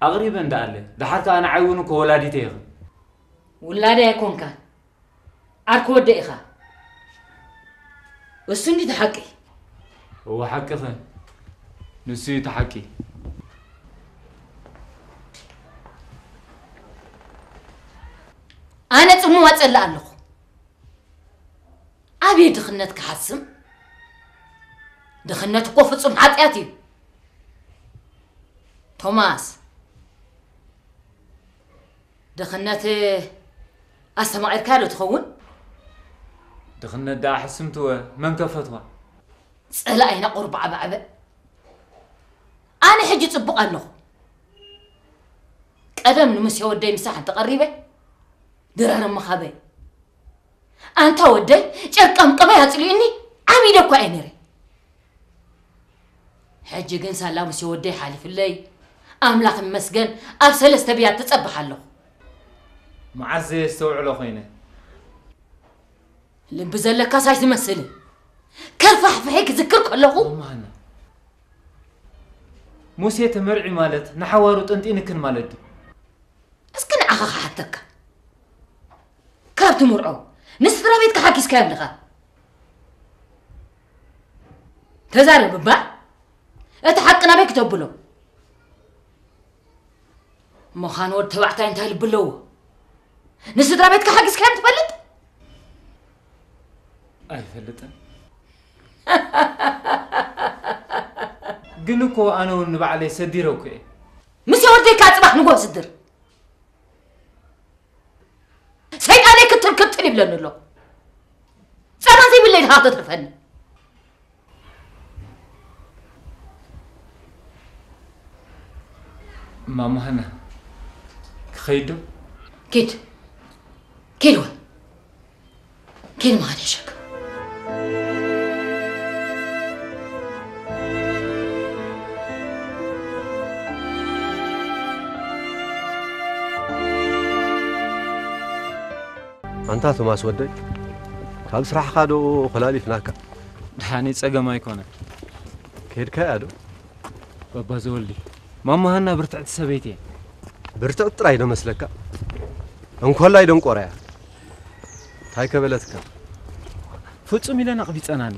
ኣቕሪበ እንዳኣለ፣ ደሓር ከኣ ንዓይ እውን እኮ ወላዲተይ ኢኺ። ውላደይ ኣይኮንካን፣ ዓርኪ ወደይ ኢኻ። እሱ እንዲ እቲ ሓቂ። እወ ሓቅኺ፣ ንሱ እዩ እቲ ሓቂ። ኣነ ጽምዋ ጸላእ ኣለኹ። ኣበይ ድኽነት ክሓስም? ድኽነት እኮ ፍጹም ሓጢኣት እዩ። ቶማስ፣ ድኽነት ኣስተማቒርካያ ዶ ትኸውን? ድኽነት ደኣ ሕስምትወ መን ከፈትዋ? ጸላኢና ቁሩብ ዓበዕበ። ኣነ ሕጂ ጽቡቕ ኣለኹ። ቀደም ንሙሴ ወደይ ምሳሕ እንተቐሪበ፣ ድራር ምኻበይ። ኣንታ ወደይ፣ ጨርቀምቀመይ ኣጽሊኡኒ፣ ዓቢደ እኳ እየ ነይረ። ሕጂ ግን ሳላ ሙሴ ወደይ ሓሊፍለይ፣ ኣምላኽ ይመስገን፣ ኣብ ሰለስተ ብያት ትጸብሕ ኣለኹ። መዓስ ዘየስተውዕሎ ኮይነ። ልቢ ዘለካስ ኣይትመስልን። ከርፋሕፍሐይ ክዝክር ከለኹ። ማማ ሃና፣ ሙሴ ተመርዒ ማለት ንሓዋሩ ጠንጢንክን ማለት ድዩ? እስኪ ንዓኻ ክሓተካ። ካብ ትምርዖ ንስድራ ቤትካ ሓጊዝካዮም ዲኻ? ተዛረብ እባ። እቲ ሓቂ ናበይ ክተብሎ? ምዃን ወዲ ተባዕታይ እንታይ ልቢ ኣለዎ? ንስድራ ቤትካ ሓጊዝካዮም ትፈልጥ? ኣይፈልጥን። ግን እኮ ኣነ እውን ንባዕለይ ሰዲረ እኮ እየ። ምስ ወደይ ከዓ ጽባሕ ንግሆ ስድር። ሰይጣነይ ክትል ክትል ይብለኒ ኣሎ። ጸባ ዘይብለይ ድኻ ተትርፈኒ። ማማ ሃና፣ ክኸይድ ዶ? ኪድ። ኪድ ወ። ኪድ መኻን ይሸክ። ኣንታ ቶማስ ወደይ፣ ካብ ስራሕኻ ዶ ኮላሊፍናካ? ደሓነይ ጸገም ኣይኮነን። ከይድካያ ዶ? ባባ ዘወልዲ፣ ማማ ሃና ብርትዕቲ ሰበይቲ እያ። ብርትዕቲ ጥራይ ዶ መስለካ? እንኮላይ ደንቆራ እያ። እንታይ ከበለትካ? ፍጹም ኢለን ኣቕቢጸናኒ።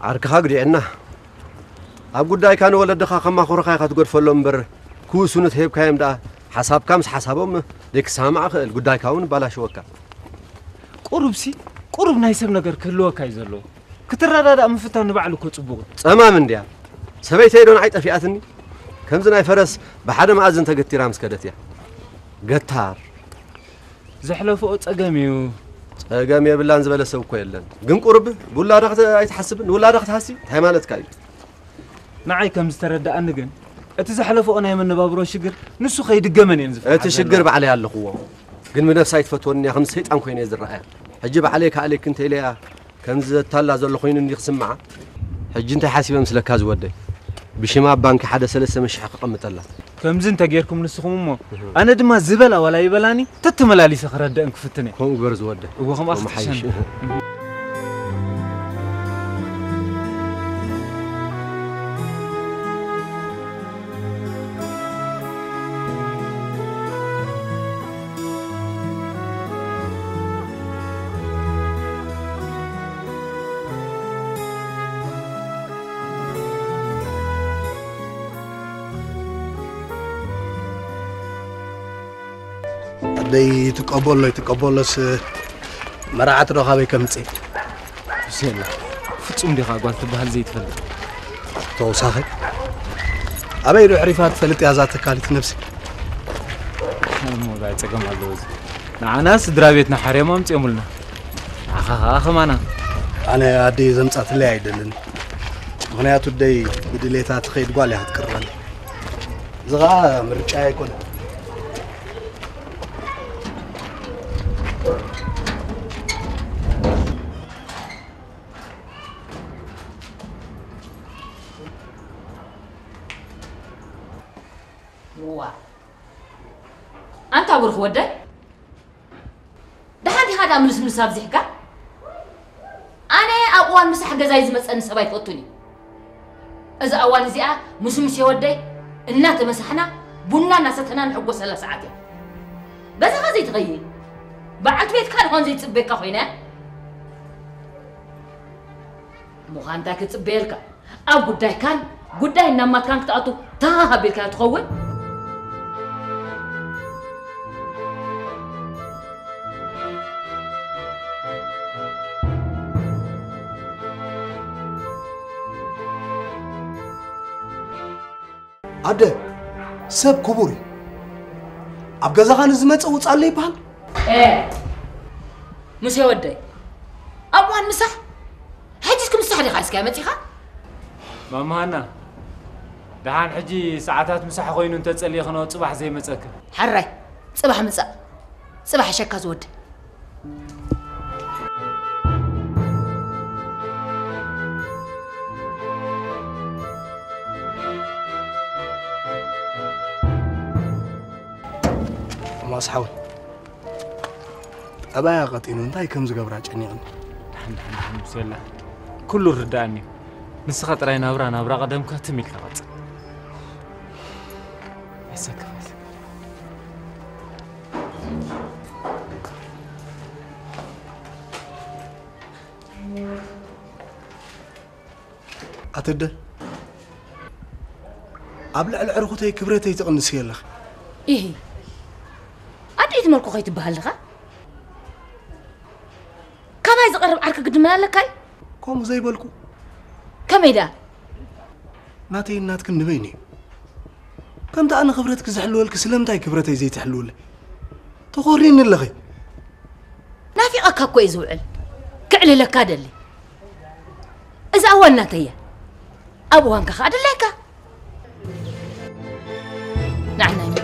ዓርክኻ ግዲዕና። ኣብ ጉዳይካ ንወለድኻ ከማኹርኻ ኢኻ ትገድፈሎም እምበር፣ ክውስኑ ተሂብካዮም ደኣ፣ ሓሳብካ ምስ ሓሳቦም ዘይክሰማማዕ ክእል፣ ጉዳይካ እውን ባላሽወካ። ቁሩብሲ፣ ቁሩብ ናይ ሰብ ነገር ክህልወካ እዩ ዘለዎ። ክትረዳዳእ ምፍታን ንባዕሉ እኮ ጽቡቕ እዩ። ጸማም እንድያ። ሰበይተይ ዶ ንዓይ ጠፊኣትኒ? ከምዚ ናይ ፈረስ ብሓደ መኣዝን ተገቲራ ምስ ከደት እያ። ገታር። ዘሕለፈኦ ጸገም እዩ። ጸገም የብላን ዝበለ ሰብ እኮ የለን። ግን ቁሩብ ብውላዳ ክተ-፣ ኣይትሓስብን? ንውላዳ ክትሃሲ? እንታይ ማለትካ እዩ? ንዓይ ከም ዝተረድኣኒ ግን፣ እቲ ዘሕለፈኦ ናይ መነባብሮ ሽግር ንሱ ከይድገመን እየን ዝፈሓዘላ። እቲ ሽግር ባዕለይ ኣለኽዎ። ግን ብነብሳ ኣይትፈትወኒ እያ፣ ከም ሰይጣን ኮይነ እየ ዝረኣያ። ሕጂ ባዕለይ ከኣለኪ እንተ ኢለያ፣ ከምዚ ዘታላ ዘሎ ኮይኑ እንዲ ክስምዓ። ሕጂ እንታይ ሓሲበ ምስለካ ዝወደይ? ብሽማ ኣብ ባንኪ ሓደ ሰለስተ መሽሕ ከቐምጠላ። ከምዚ እንተ ጌርኩም ንስኹም እሞ፣ እህ። ኣነ ድማ ዝበላ ዋላ ይበላኒ፣ ተተመላሊሰ ክረድእን ክፍትን እየ። ከምኡ ግበር ዝወደይ። እወ፣ ከምኣ ከምኡ ክትሕሸኒ። ሓይሽ። ኣደይ ትቀበሎ ይትቀበሎስ መርዓት ዶ ካበይ ከምጽእ? ሑሴን፣ ፍጹም ዲኻ ጓል ትበሃል ዘይትፈልጥ? ተወሳኺ ኣበይ ዶ ዕሪፋ ትፈልጥ እያ እዛ ተካሊት ነብሲ? እሞ ጋይ ጸገም ኣለዎ እዚ። ንዓና ስድራ ቤትና ሓርዮም ኣምጺኦምልና። ንዓኻ ኸኣ ኸማና። ኣነ ኣደይ ዘምጻትለይ ኣይደልን። ምኽንያቱ ኣደይ ብድሌታ ትኸይድ ጓል እያ ክትቅርበኒ። እዚ ኸኣ ምርጫ ኣይኮነን። ዋ። ኣንታ ብሩኽ ወደይ፣ ደሓን ዲኻ ደኣ ምልስልስ ኣብዚሕካ? ኣነ ኣብ እዋን ምሳሕ ገዛይ ዝመጸኒ ሰብ ኣይፈቱን እዩ። እዛ እዋን እዚኣ ምስ ሙሴ ወደይ እናተመሳሕና ቡና እናሰተና ንሕጎሰላ ሰዓት እያ። ገዛኻ ዘይትኸይድ፣ በዓልቲ ቤትካ ድኾን ዘይትጽበየካ ኮይነ? ምዃንታ ክጽበየልካ፣ ኣብ ጉዳይካን ጉዳይ እናማትካን ክትኣቱ ተሃሃ ቢልካ ትኸውን? ኣደ፣ ሰብ ክቡር እዩ። ኣብ ገዛኻ ንዝመጽእ ውጻለ ይበሃል። ኤ፣ ሙሴ ወደይ፣ ኣብ እዋን ምሳሕ፣ ሕጂስ ክምሳሕ ዲኻ እስከ መጺኻ? ማማ ሃና፣ ደሓን ሕጂ ሰዓታት ምሳሕ ኮይኑ እንተጸሊእኽኖ ጽባሕ ዘይመጸክን። ሕራይ፣ ጽባሕ ምጻእ። ጽባሕ ሸካ ዝወደይ። ቶማስ ሓወይ፣ ጠባያ ቀጢኑ እንታይ ከም ዝገብራ ጨኒቕኒ። ድሓን ድሓን ድሓን ሙሴላ፣ ኩሉ ይርድኣኒ እዩ። ንስኻ ጥራይ ናብራ ናብራ ቀደምካ ትም ኢልካ ቀጽል። ኣይሰከፍ ኣይሰከፍ። ኣተደ፣ ኣብ ልዕሊ ዕርኹተይ ክብረተይ ትቕንስዮ ኣለኺ። ኢሂ፣ ኣደይ ትመልኮ ከይትበሃል ዲኻ? ካባይ ዝቐርብ ዓርኪ ግድመን ኣለካ እዩ? ከምኡ ዘይበልኩ። ከመይ ደኣ? ናተይ ናትክን ንበይኑ እዩ። ከምቲ ኣነ ክብረትኪ ዝሕልወልኪ ስለምንታይ ክብረተይ ዘይትሕልውለይ? ተኾሪኒ ኣለኺ። ናፊቐካ እኮ እዩ ዝውዕል። ክዕልለካ ደሊ። እዛ እዋን ናተይ እያ። ኣብ እዋንካ ኸኣ ድላይካ። ንዓና እዩ።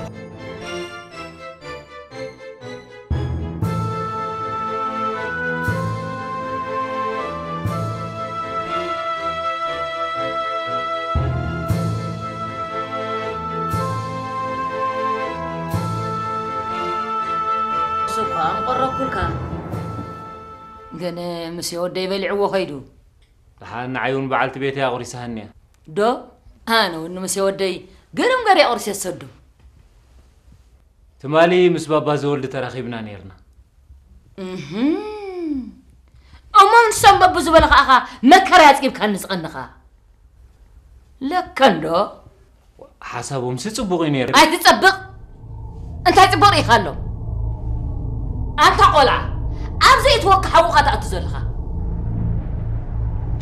እሱ እኳ ኣንቆረኩልካ። ግን ምስ ወደይ በሊዕዎ ኸይዱ። ደሓን ንዓይ እውን በዓልቲ ቤተይ ኣቑሪሳሃኒ እያ። ዶ? ኣነ እውን ምስ ወደይ ግርም ገር ኣቑሪሰ ዝሰዱ። ትማሊ ምስ ባባ ዘወልዲ ተራኺብና ነይርና። እህም። እሞ ንሶም በቡ ዝበለ ኸኣኻ መከራ ኣጽጊብካኒ ዝቐንኻ። ለከ እንዶ። ሓሳቦምሲ ጽቡቕ እዩ ነይሩ። ኣይትጸብቕ። እንታይ ጽቡቕ ርኢኻሎም? ኣንታ ቆልዓ፣ ኣብ ዘየትወካ ሓውኻ ትኣቱ ዘለኻ።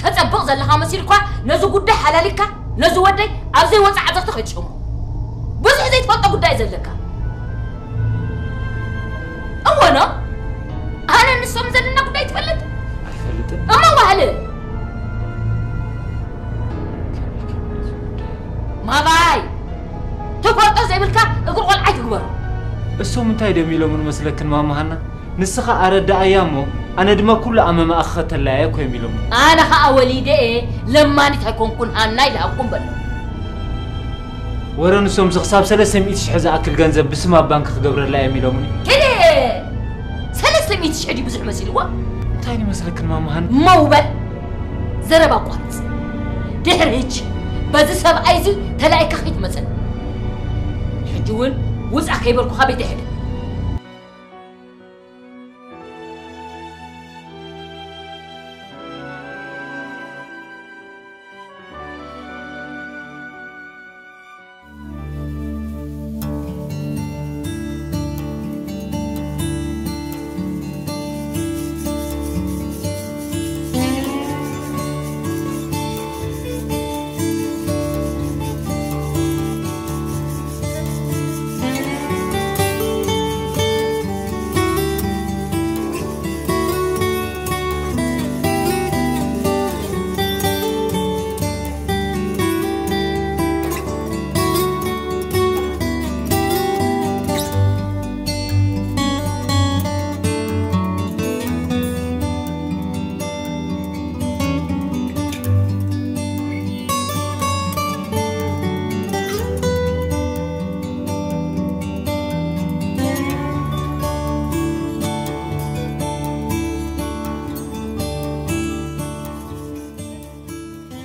ተጸብቕ ዘለኻ መሲልኳ ነዚ ጉዳይ ሓላሊካ ነዚ ወደይ ኣብ ዘይወጽእ ዓዘቕቲ ከይትሸሞ። ብዙሕ ዘይትፈልጦ ጉዳይ ዘለካ። እወ ኖ፣ ኣነ ንሶም ዘለና ጉዳይ ትፈልጥ? ኣይፈልጥን። እሞ ባህል ማባይ ትፈልጦ ዘይብልካ እግሪ ቆልዓ ኣይትግበሮ። እሶም እንታይ ደም ኢሎምን መስለክን ማማ ሃና? ንስኻ ኣረዳኣያ እሞ ኣነ ድማ ኩሉ ኣመማኣ ክኸተላያ እኮ እዮም ኢሎምን። ኣነ ኸኣ ወሊደ እየ ለማኒት ኣይኮንኩን ሃና ኢልሃብኩም በሎ። ወረ ንሶም ክሳብ ሰለስተ ሚእቲ ሽሕ ዝኣክል ገንዘብ ብስም ኣብ ባንክ ክገብረላ እዮም ኢሎምኒ። ሄደ! ሰለስተ ሚእቲ ሽሕ ድዩ ብዙሕ መሲልዎ? እንታይ ንመስለክን ማማ ሃና? መውበል ዘረባ ኣቋርጽ። ድሕሪ ሕጂ በዚ ሰብኣይ እዚ ተላኢካ ከይትመጸኒ። ሕጂ እውን ውጻእ ከይበልኩኻ ቤት ኣይሕድር።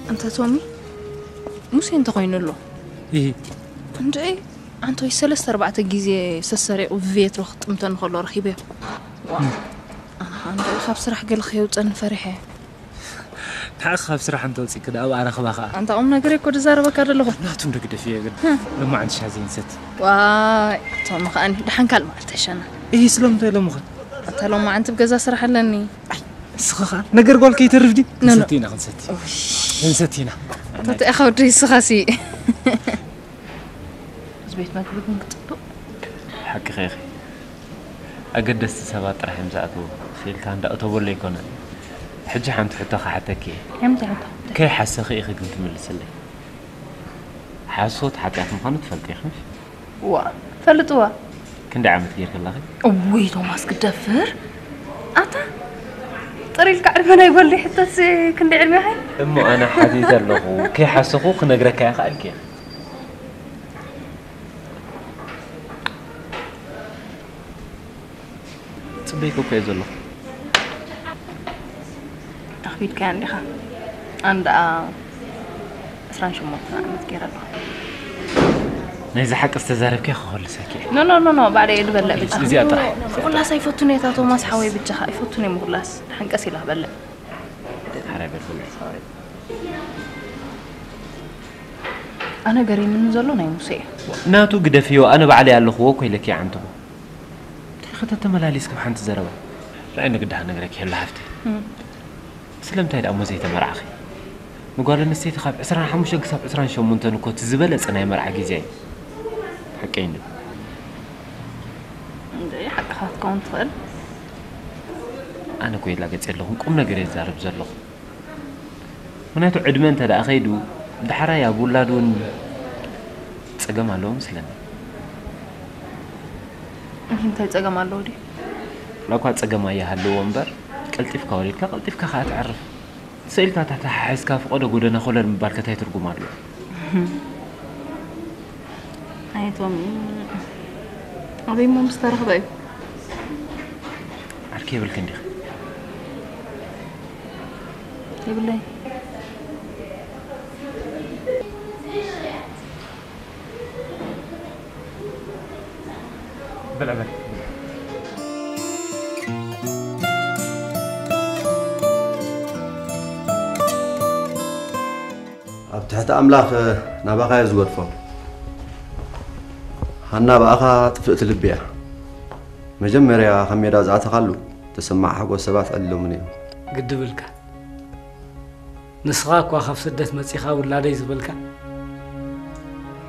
ኣንታ ቶሚ፣ ሙሴ እንተኾይኑ ኣሎ። እሂ። እንድዒ፣ ኣንቶይ ሰለስተ ኣርባዕተ ግዜ ሰሰሪቑ ቬትሮ ክጥምተኒ ከሎ ረኺበዮ። ዋ፣ ኣነ ኸኣ እንድዒ ካብ ስራሕ ገለ ከየውፀኒ ፈሪሐ። ንዓኺ ካብ ስራሕ እንተወፂእኪ ደኣ ኣብኣ ረኽባ ኸኣ። ኣንታ ቁም ነገር እኮ ዝዛረበካ ዘለኹ። ናቱ እንዶ ግደፍዮ ግን። ሎማዓንቲ ሻሂ ዘይንሰቲ። ዋይ፣ ቶም ኸኣኒ ደሓን ካልእ መዓልቲ ሸና። እሂ፣ ስለምንታይ ሎሚ ኸ? ኣታ ሎማዓንቲ ኣብ ገዛ ስራሕ ኣለኒ። ኣይ፣ ንስኺ ኸኣ ነገር ጓል ከይተርፍ ድዩ? ኖ፣ ኖ። ክንሰቲ ኢና፣ ክንሰቲ። ኡይ። ክንሰቲ ኢና። ኣታ ኢኻ ወደይ ንስኻሲ። እዚ ቤት መግቢ ግን ክጽብቕ። ሓቅኺ ኢኺ። ኣገደስቲ ሰባት ጥራሕ እዮም ዝኣትዉ። ስኢልካ እንዳእተወሉ ኣይኮነን። ሕጂ ሓንቲ ሕቶ ክሓተኪ እየ። ሓንቲ ሕቶ። ከይሓሰኺ ኢኺ ግን ትምልስለይ። ሓሶት ሓጢኣት ምዃኑ ትፈልጢ ኢኺ ምሽ? ዋ፣ ፈልጥዋ። ክንደይ ዓመት ጌርኪ ኣለኺ? እውይ፣ ቶማስ ክደፍር። ኣታ፣ ጥር ኢልካ ዕድመ ናይ ጓል ዶ ይሕተት፣ ክንደይ ዕድመ ኢኻ? እሞ ኣነ ሓቲተ ኣለኹ። ከይሓሰኹ ክነግረካ ይኽኣልኪ እየ። ጽበይኩ እኮ እየ ዘለኹ። ኣኽቢድካያ እንዲኻ። ኣነ ደኣ ዕስራን ሸሞንተን ዓመት ገይረ ኣለኹ። ናይዚ ሓቂ ዝተዛረብኪ ክኸልሰኪ እየ። ኖ፣ ኖ፣ ኖ፣ ኖ፣ ባዕለይ እየ ዝበልዕ ብቻ። እዚኣ ጥራሕ። ክኹላስ ኣይፈቱን እየ፣ እታ ቶማስ ሓወይ ብቻኻ ኣይፈቱን እየ ምኹላስ። ደሓን ቀስ ኢላ ክበልዕ። ሓራይ በል ብልዒ። ኣነ ገሪምኒ ዘሎ ናይ ሙሴ እዩ። ናቱ ግደፍዮ፣ ኣነ ባዕለይ ኣለኹዎ እኮ ኢለኪ ዓንትቦ። እንታይ ኸ ተተመላሊስኪ ብሓንቲ ዘረባ? ርኣይ ንግዲ ክነግረኪ የለ ሃፍተይ። እም። ስለምንታይ ደኣ እሞ ዘይተመርዓኺ? ንጓል ኣንስተይቲ ካብ ዕስራን ሓሙሽተን ክሳብ ዕስራን ሸሞንተን እኮ እቲ ዝበለጸ ናይ መርዓ ግዜ እዩ። ሓቀይ እንዶ። እንደ ሓቅኻ ክትከውን ትኽእል። ኣነ እኮ ይላገጽ የለኹን፣ ቁም ነገር እየ ዝዛረብ ዘለኹ። ምኽንያቱ ዕድመ እንተ ደኣ ኸይዱ፣ ዳሕራይ ኣብ ውላድ እውን ጸገም ኣለዎ መስለኒ። እዚ እንታይ ጸገም ኣለዎ ድዩ? ዋላ እኳ ጸገም ኣይሃልዎ እምበር፣ ቀልጢፍካ ወሊድካ፣ ቀልጢፍካ ኸኣ ተዕርፍ። ስኢልካ ተተሓሒዝካ ፍቐዶ ጎደና ኮለል ምባልከ እንታይ ትርጉም ኣለዎ? ኣየቶም፣ ኣበይ እሞ ምስ ተረኽበ እዩ? ዓርኪ የብልክን ዲኺ? የብለይ። ብልዕ በል። ኣብ ትሕቲ ኣምላኽ ናባኻ እየ ዝገድፎ። ሃና ብኣኻ ጥፍእቲ ልቢ እያ። መጀመርያ ካብ ሜዳ ዝኣተኻሉ ተሰማዕ ሓጎስ ሰባት ዕሊሎምኒ እዮም። ግድብልካ። ንስኻ እኳ ካብ ስደት መጺኻ ውላደይ ዝበልካ፣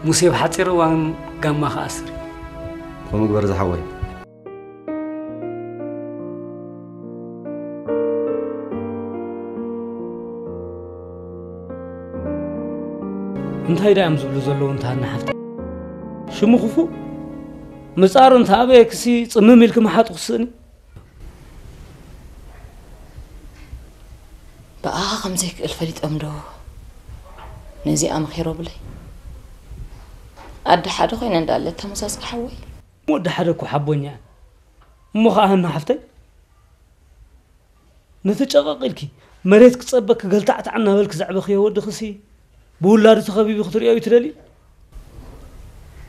ሙሴ ብሓጺር እዋን ጋማ ክኣስር እዩ። ከምኡ ግበር ዝሓወይ። እንታይ ደኣ እዮም ዝብሉ ዘለዉ እንተ ሃና ሓፍተይ? ሽሙ ክፉእ ምጻሩ እንተ ኣበየክሲ ጽምም ኢልኪ ምሓጥ ክስእኒ? ብኣኻ ከም ዘይክእል ፈሊጦም ዶ ነዚኣ መኺሮብለይ? ኣደ ሓደ ኮይነ እንዳለ ተመሳስሊ ሓወይ። እሞ ኣደ ሓደ እኮ ሓቦኛ እያ። እሞ ኸኣ ሃና ሓፍተይ፣ ነቲ ጨቐቕ ኢልኪ መሬት ክጸበ ክገልታዕታዕ እናበልኪ ዘዕበኽዮ ወድኽሲ ብውላዱ ተኸቢቡ ክትርእዮ እዩ ትደልዩ?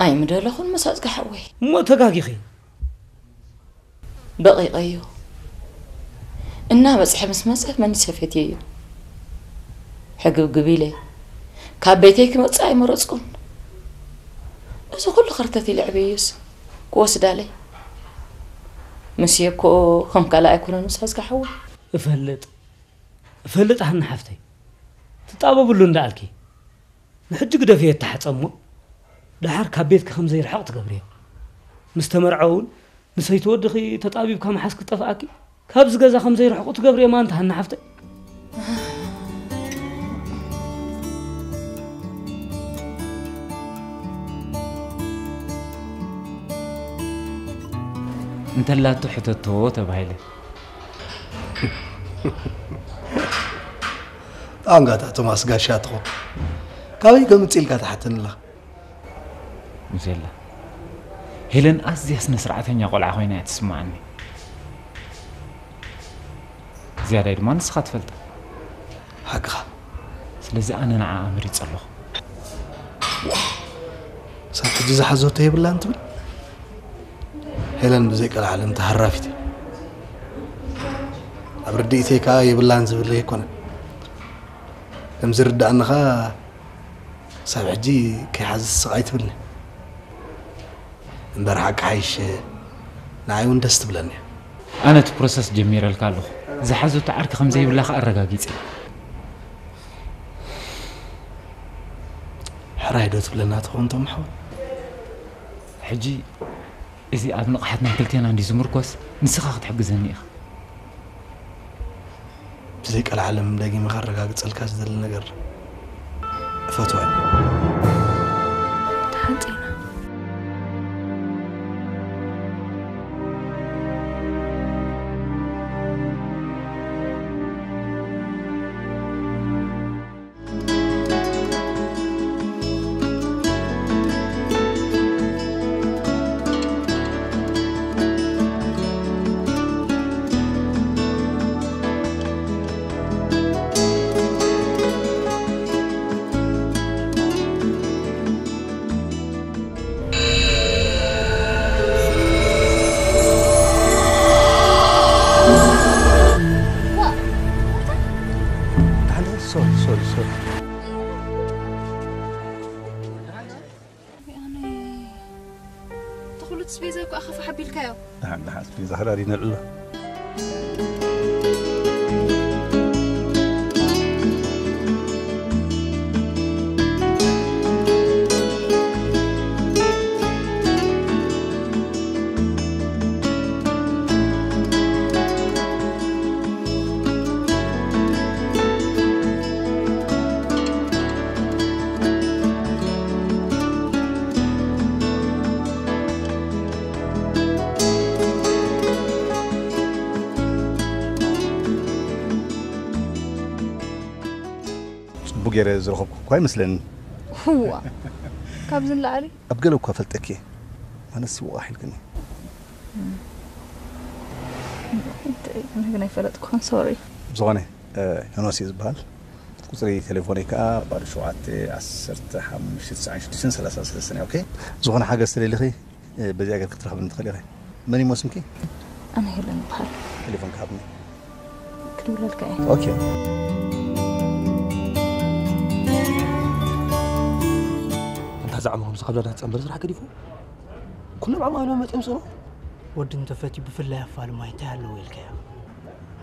ኣይምደለኹን መሳጽጋ ሓወይ። እሞ ተጋጊኺ። በቒቐዮ። እናበጽሐ ምስ መጸ መኒሰ ፈትየዮ። ሕግብግብ ኢለ ካብ ቤተይ ክመጽእ ኣይመረጽኩን። እዚ ኩሉ ኸርተት ኢለ ዕብየዮስ ክወስዳለይ። ምስየ እኮ ከም ካልእ ኣይኮነን መሳጽጋ ሓወይ። እፈልጥ፣ እፈልጥ ሃና ሓፍተይ። ትጣበብሉ እንዳኣልኪ። ንሕጂ ግደፍዮ ይተሓጸ እሞ፣ ደሓር ካብ ቤትኪ ከም ዘይርሕቕ ትገብርዮ። ምስ ተመርዐ እውን ንሰይቲ ወድኺ ተጣቢብካ ምሓዝ ክጠፍኣኪ፣ ካብዚ ገዛ ከም ዘይርሕቑ ትገብርዮ ማንታ ሃና ሓፍተይ። እንተላቱ ሕተቶ ተባሂለ። ጣንጋታ ቶማስ ጋሻ ትኾ። ካበይ ከምጽእ ኢልካ ትሓተኒ ኣለኻ? ሙሴላ፣ ሄለን ኣዝያ ስነ ስርዓተኛ ቆልዓ ኮይና እያ ትስምዓኒ። ዝያዳይ ድማ ንስኻ ትፈልጣ። ሓቅኻ። ስለዚ ኣነ ንዓኣ መሪጸ ኣለኹ። ሳካ ሕጂ ዝሓዘቶ የብላን ትብል? ሄለን ብዘይ ቀልዓለም ተሃራፊት እያ። ኣብ ርድኢተይ ከኣ የብላን ዝብል ኣይኮነን። ከም ዝርድኣኒ ከኣ ክሳብ ሕጂ ከይሓዘት ስቕ ኣይትብልኒ። እምበር ሓቂ ሓይሽ ንዓይ እውን ደስ ትብለኒ እያ። ኣነ እቲ ፕሮሰስ ጀሚረልካ ኣለኹ። ዝሓዘቶ ዓርኪ ከም ዘይብላ ከኣ ኣረጋጊጸ። ሕራይ ዶ ትብለና ትኸውን ቶም ሓወይ? ሕጂ እዚ ኣብ ንቕሓት ናይ ክልቴና እንድዩ ዝምርኮስ፣ ንስኻ ክትሕግዘኒ ኢኻ። ብዘይ ቀልዓለም ደጊመ ከረጋግጸልካ ዝደሊ ነገር እፈትዋ እየ። ተሓጺና። ሶሪ ሶሪ ሶሪ። ኣነ እቲ ኩሉ ስቤዛ እኮ ኣኸፋ ሓቢልካዮ። ደሓን ደሓን ስቤዛ ከዳዲነ ኣሎ። ጽቡቅ ገይረ ዝረኸብኩ እኳ ኣይመስለኒ። ህዋ፣ ካብዚ ንላዕሊ? ኣብ ገለ እኳ ፈልጠኪ እየ። ኣነስ ይወቓሕ ኢልክኒ። እንታይ ግን ኣይፈለጥኩን፣ ሶሪ። ዝኾነ፣ እ፣ ዮናስ እየ ዝበሃል። ቁጽሪ ቴሌፎነይ ከኣ ባዶ ሸውዓተ፣ ዓሰርተ ሓሙሽተ፣ ትስዓን ሽዱሽተን፣ ሰላሳን ሰለስተን እያ። ኦኬ? ዝኾነ ሓገዝ ተደሊኺ፣ እ፣ በዚኣ ገይርኪ ክትረኽብኒ ትኽእሊ ኢኺ። መን እዩ ስምኪ? ኣነ ሄለን እበሃል። ቴሌፎን ክሃብኒ። ክድውለልካ እየ። ኦኬ። ኣንታ ዝዓመኹም ዝኸብዳዳ ጸንበር ስራሕ ገዲፉ ኩሎም ዓማዊሎም መጺኦም ስእኖ። ወዲ እንተፈትዩ ብፍላይ ኣፋልማይ እንታይ ኣለዎ ኢልካዮ?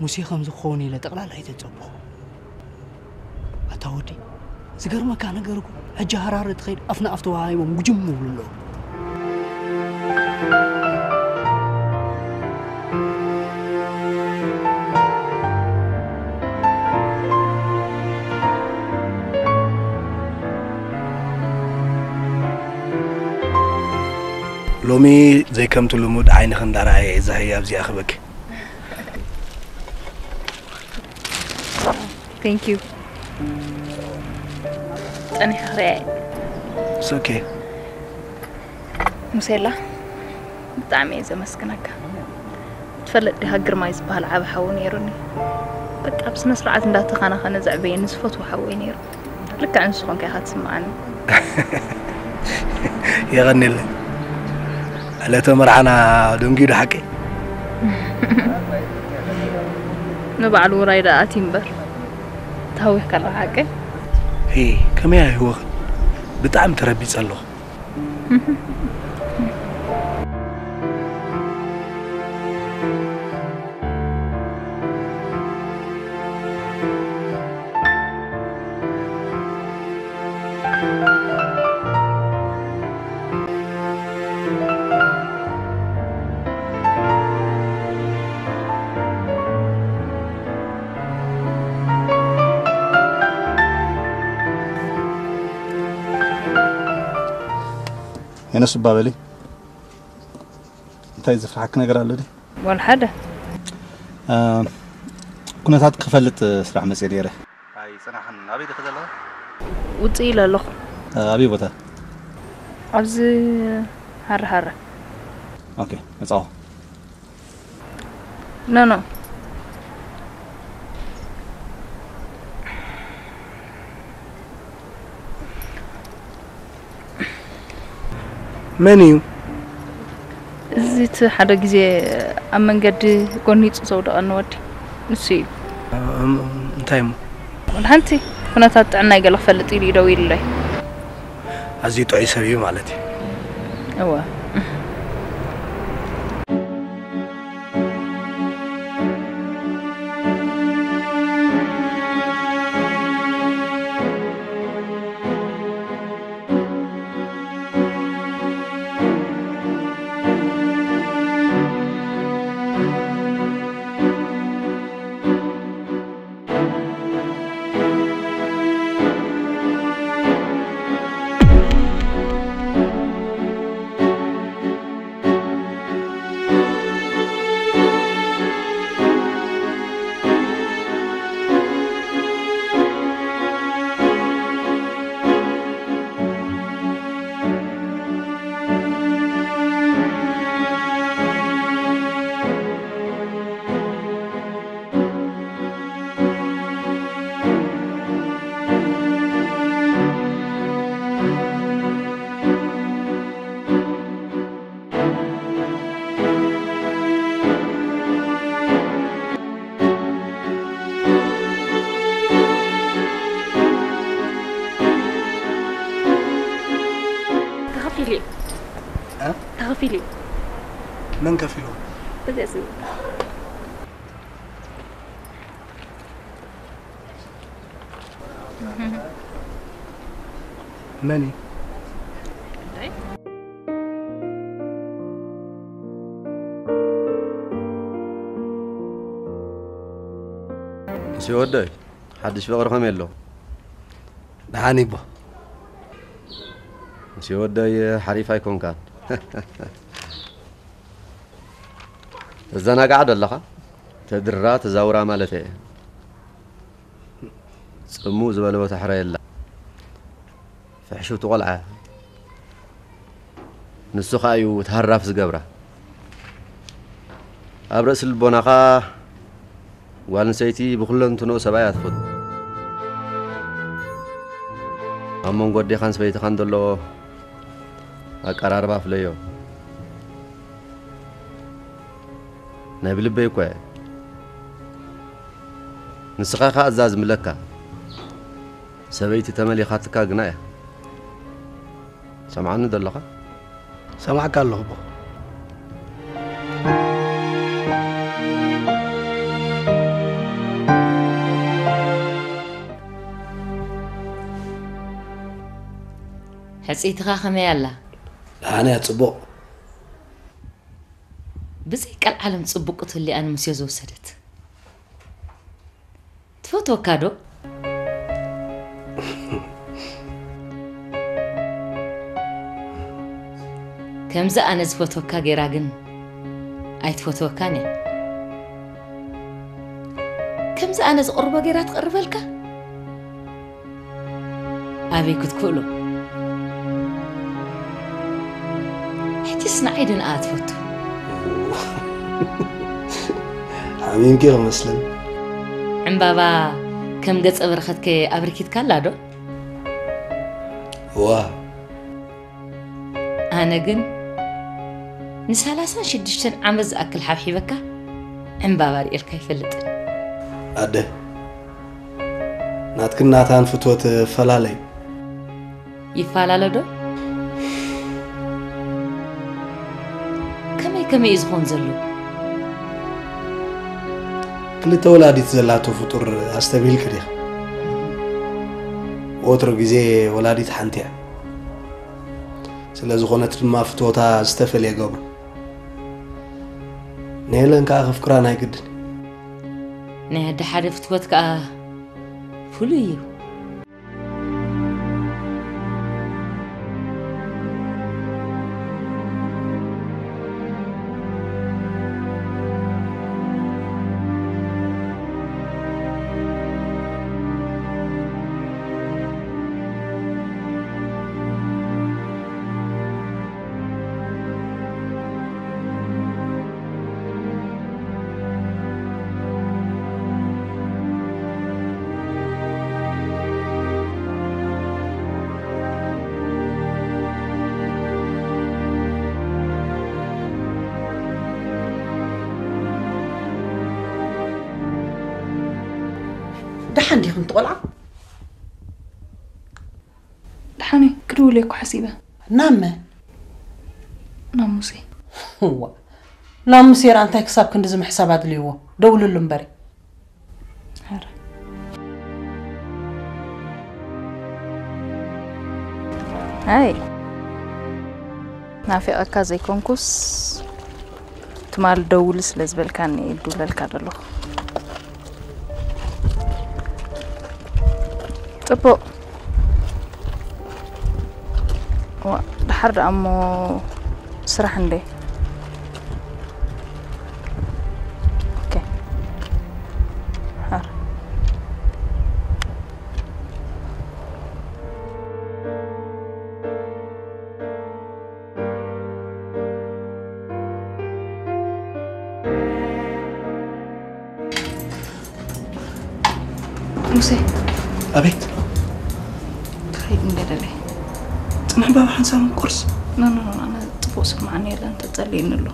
ሙሴ ከምዚ ክኸውን ኢለ ጠቕላላ ኣይተጸበኹ። ኣታ ወዲ፣ ዝገርመካ ነገር እኮ፣ ሕጂ ሃራረ ትኸይድ ኣፍ ንኣፍ ተወሃሂቦም ጉጅም ይብሉ ኣለዉ። ሎሚ ዘይከምቲ ልሙድ ዓይንኺ እንዳረኣየ እየ እዛ ህያብ እዚኣ ክበኪ። Thank you። ጸኒሐ ክሪኣ እየ። It's okay። ሙሴላ፣ ብጣዕሚ እየ ዘመስግነካ። ትፈልጥ ዲኻ ግርማይ ዝበሃል ዓቢ ሓዊ ነይሩኒ። በቃ ብስነ ስርዓት እንዳተኻናኸነ ዘዕበየኒ ዝፈትዎ ሓወይ ነይሩ። ልክዕ ንሱ ኮንካ ኢኻ ትስምዓኒ። የቐንየለይ። ዕለተ መርዓና ደንጊዩ ዶ ሓቂ? ንባዕሉ ውራይ ደኣ ኣትዩ እምበር። ተሃዊኽካ ኣለኻ ሓቂ? ሄ፣ ከመይ ኣይህወኽን? ብጣዕሚ ተረቢጸ ኣለኹ። የነሱ እባ በሊ፣ እንታይ ዝፍርሓኪ ነገር ኣሎ ድዩ? ዋላ ሓደ። እ፣ ኩነታት ክፈልጥ ስራሕ መጽየ ነይረ። ኣይጸናሕን። ኣበይ ዲኺ ዘለኺ? ውጽእ ኢለ ኣለኹ። እ፣ ኣበይ ቦታ? ኣብዚ ሃረሃረ። ኦኬ፣ መጻኹ። ኖ፣ ኖ። መን እዩ? እዚ እቲ ሓደ ግዜ ኣብ መንገዲ ጎኒፁ ዘውደቐኒ ወዲ ንሱ እዩ። እንታይ እሞ? ወላ ሓንቲ ኩነታት ጥዕናይ ገለ ክፈልጥ ኢሉ እዩ ደዊሉለይ። ኣዝዩ ጥዑይ ሰብ እዩ ማለት እዩ። እወ። ተኸፊሉ እዩ። እ? ተኸፊሉ እዩ። መን ከፊልዎ? በዚኣ ስም። መን እዩ? እሲ ወደይ ሓድሽ ፍቕሪ ከመይ ኣሎ? ደሓን ይቦ። እሲ ወደይ ሓሪፍ ኣይኮንካን። ተዘናጋዕ ዶ ኣለኻ? ተድራ ተዛውራ ማለት እየ። ጽሙ ዝበለ ቦታ ሕረ የላ። ፍሕሽውቲ ቆልዓ። ንሱ ኸኣ እዩ እቲ ሃራፍ ዝገብራ። ኣብ ርእሲ ልቦናኻ ጓል ኣንስተይቲ ብኹለንትንኡ ሰብኣይ እያ ትፈቱ። ኣብ መንጎ ኣዴኻን ሰበይትኻን ዘሎ ኣቀራርባ ፍለዮ። ናይ ብልበይ እኮ እየ። ንስኻ ኸኣ እዛ ዝምለካ ሰበይቲ ተመሊኻትካ ግና እያ። ሰምዓኒ ዶ ኣለኻ? ሰማዕካ ኣለኹ ኣቦ። ሕጽይትኻ ከመይ ኣላ? ደሓን እያ፣ ጽቡቕ። ብዘይ ቀልዓለም ጽቡቕ ክትህልያ ኣነ ምስዮ ዝወሰደት። ትፈትወካ ዶ? ከምዚ ኣነ ዝፈትወካ ገይራ ግን ኣይትፈትወካን እያ። ከምዚ ኣነ ዝቕርቦ ገይራ ትቕርበልካ? ኣበይ ክትክእሎ? ሕጂስ ንዓይ ዶ ንኣ ትፈቱ? ሓሚምኪ ክመስልን። ዕምባባ ከም ገጸ በረኸትከ ኣበርኪትካላ ዶ? እዋ። ኣነ ግን ንሰላሳን ሽዱሽተን ዓመት ዝኣክል ሓብሒበካ ዕምባባ ርእየልካ ኣይፈልጥን። ኣደ፣ ናትክን ናታን ፍትወት ፈላለዩ። ይፈላለ ዶ? ከመይ ከመይ እዩ ዝኾን ዘሎ? ክልተ ወላዲት ዘላቶ ፍጡር ኣስተብሂልኪ ዲኻ? ወትሩ ግዜ ወላዲት ሓንቲ እያ። ስለ ዝኾነት ድማ ፍትወታ ዝተፈልየ ገብሩ። ንሄለን ከኣ ከፍቅራ ናይ ግድን። ናይ ኣደ ሓደ ፍትወት ከኣ ፍሉይ እዩ። ደሓን ዲኹም ትቆልዓ? ደሓን እየ፣ ክድውል እየ እኮ ሓሲበ። ናብ መን? ናብ ሙሴ። እዋ፣ ናብ ሙሴ ራ እንታይ ክሳብ ክንድዚ ምሕሳብ ኣድልይዎ? ደውልሉ እምበሪ። ኧረ። ኣይ፣ ናፊቐካ ዘይኮንኩስ፣ ትማል ደውል ስለ ዝበልካኒ እየ ድውለልካ ዘለኹ። ጽቡቕ። ዋ፣ ደሓር ደኣ እሞ ስራሕ እንደ። ኦኬ። ደሓር። ሙሴ፣ ኣቤት። ትኸይድ እንገደለ። ጽንሕ ባባ ሓንሳብ ቁርስ። ኖ፣ ኖ፣ ኖ፣ ኣነ ጽቡቕ ስምዓኒ የለን፣ ተጸልየኒ ኣሎ።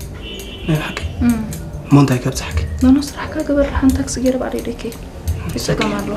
ናይ ብሓቂ? እም። እሞ እንታይ ከብጽሓኪ? ኖ፣ ኖ፣ ስራሕካ ግበር፣ ሓንቲ ታክሲ ገይረ ባዕለይ ደይከይድ። ይጸገም ኣሎ።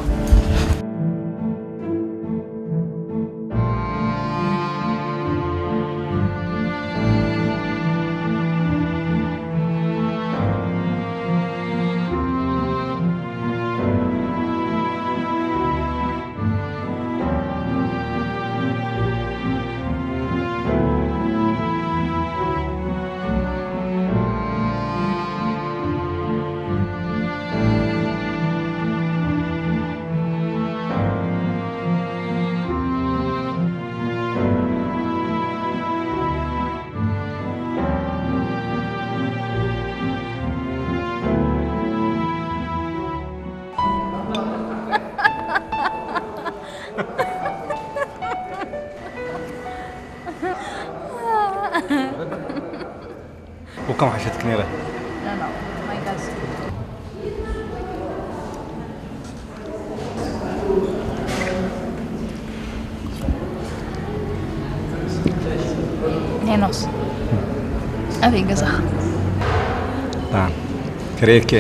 ወከም ሓሸትክ ነይረ። ሄኖስ፣ ኣበይ ገዛኻ? ዳን ክሬኬ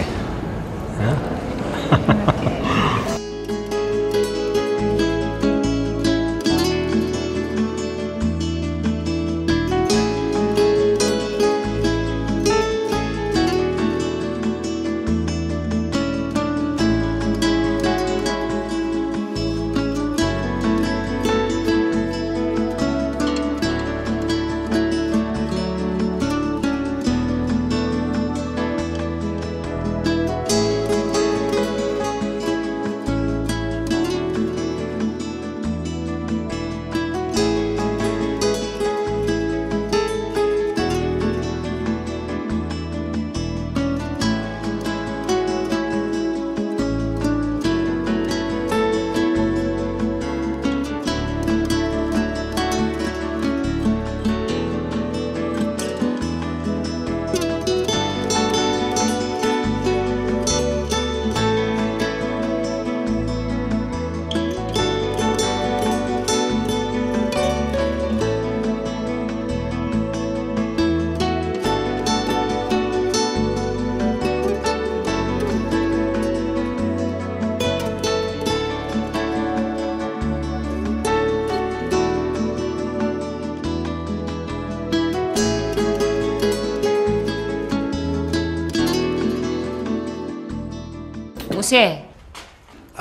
ሙሴ፣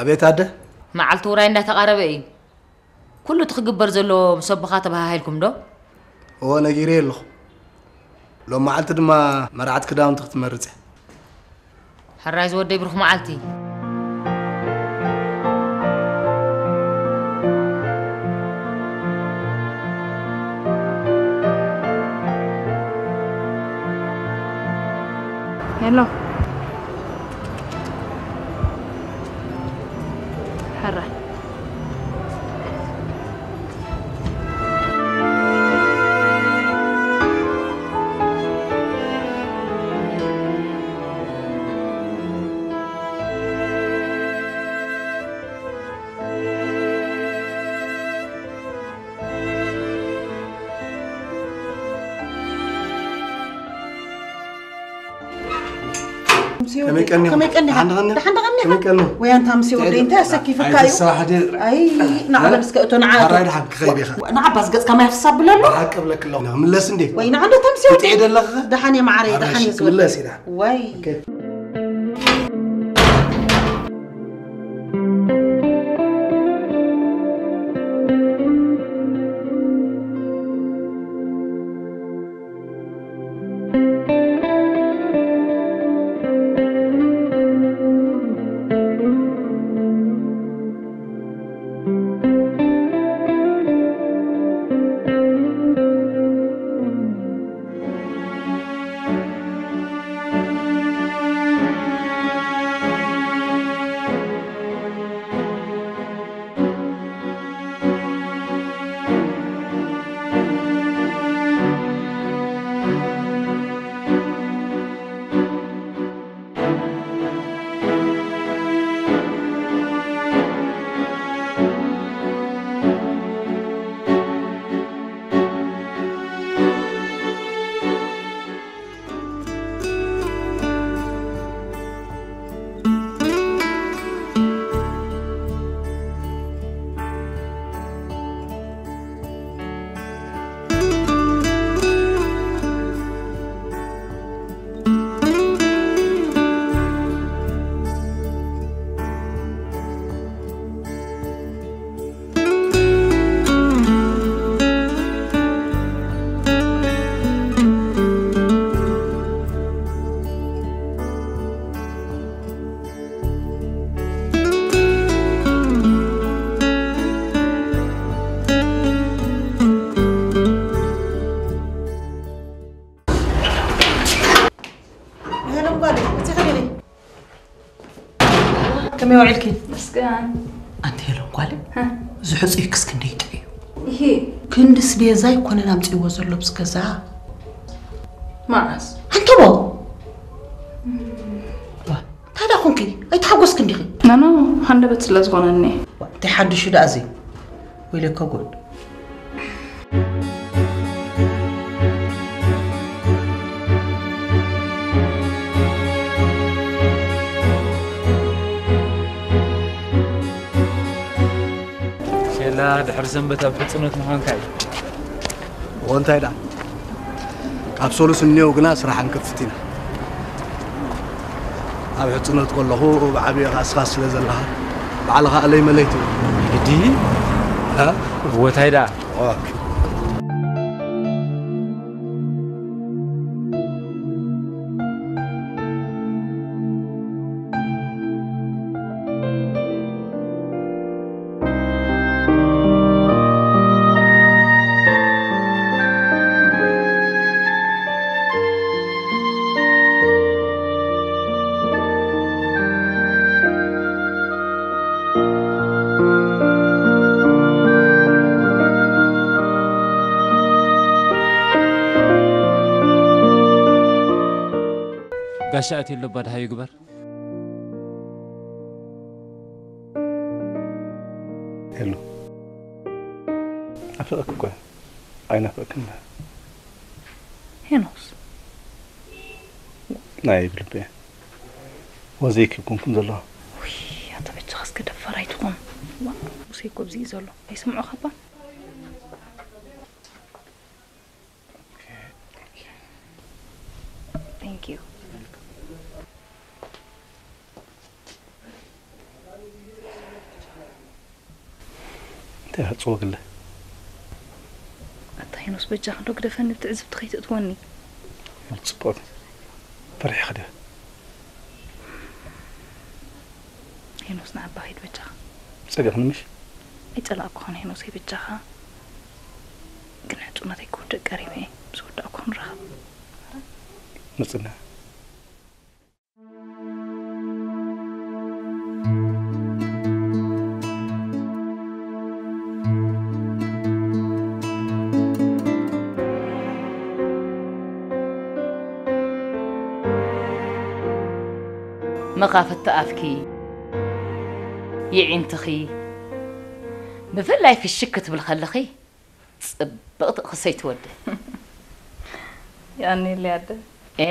ኣቤት ኣደ። መዓልቲ ውራይ እንዳተቓረበ እዩ። ኩሉ እቲ ክግበር ዘለዎ ምስ ኣቦኻ ተበሃሂልኩም ዶ? እወ፣ ነጊረዮ ኣለኹ። ሎም መዓልቲ ድማ መርዓት ክዳውንቲ ክትመርጽ እያ። ሕራይ ዝወደይ ብሩኽ መዓልቲ። ሄሎ። ሕራይ። ከመይ ቀኒኹም? ከመይ ቀኒኻ? ደሓን ደቐኒ? ደሓን ደቐኒ? ከመይ ቀኒኹም? ወይ ኣንታ ምስ ወደይ እንታይ ኣሰኪፉካ እዩ? ኣይተሰባሕደ። ኣይ፣ ንዓ በል እስከ እቶ ንዓ እቶ። ሓራይ ደሓን ክኸይድ ኢኻ። ንዓ ባስ ገጽካ ማይ ኣፍስስ ኣብለሉ? ብሓቂ እብለኪ ኣለኹ። ምለስ እንዴ? ወይ ንዓ እንዶ ተምሲ ወደይ። ትጥዒ ደለኺ? ደሓን እየ መዓረይ፣ ኣራሽ ደሓን እየ ዝወደይ። ምለስ ኢላ። ወይ። ኦኬ። ሄሎ ጓለይ፣ መጺኺ ዲኺ? ከመይ ውዒልኪ? መስገን። ኣንቲ ሄሎ ጓለይ፣ ሀ? እዚ ሕጹይ ክስ ክንደይ ጥዑይ እዩ። ይሄ? ክንድስ ቤዛ ኣይኮነን ኣምጺእዎ ዘሎ ኣብዚ ገዛ። መዓስ? ኣንተቦ። እንታይ ደኣ ኮንኪ? ኣይተሓጎስክን ዲኺ? ኖ፣ ኖ፣ ሃንደበት ስለ ዝኾነኒ። እንታይ ሓድሽ ደኣ እዚ? ወይለከ ጉድ። ሼላ፣ ድሕሪ ሰንበት ኣብ ሕጽኖት ምዃንካ እዩ። እዎ፣ እንታይ ደኣ? ካብ ሰሉስ እኒኦ ግና ስራሕ ንከፍት ኢና። ኣብ ሕጽኖት ከለኹ ብዓብየ ኸዓ እስኻ ስለ ዘለኻ፣ ባዕልኻ ኣለይ መለይ ትብል። ግዲ? እ? እዎ፣ እንታይ ደኣ? ኦኬ። ጋሻ ኣትዩ ኣሎ፣ ባድሃ ይግበር። ሄሎ፣ ናፊቐኪ እኮ እየ። ኣይናፍቐክን እየ። ሄኖስ። ናይ ብልቢ እየ። ወዘይ ክብኩም ዘለዋ። ውይ፣ ኣታ በጃኻ እስከ ደፋር ኣይትኹን። ዋ፣ ሙሴ እኮ ኣብዚ እዩ ዘሎ። ኣይሰምዖ ካባ? Thank you። እንታይ ሃጽዎ ግለ? ኣታ ሄኖስ፣ በጃኻ እንዶ ግደፈኒ፣ ብትዕዝብቲ ከይትእትወኒ። ጽቡቕ። ፈሪሕኺ ድየ? ሄኖስ፣ ንዓባ ኺድ በጃኻ። ጸሊእኽኒ ምሽ? ኣይጸላእኩኻን ሄኖሰይ፣ በጃኻ። ግን ሕጹነተይ ክውድእ ቀሪበ እየ። ምስ ወዳእኩ ክንራኸብ። መጽና። መኻፍቲ ኣፍኪ፣ የዒንትኺ፣ ብፍላይ ፍሽክ ክትብል ከለኺ፣ ጽብቕቲ ክሰይ ትወዲ። የቐንየለይ ኣደ። ኤ፣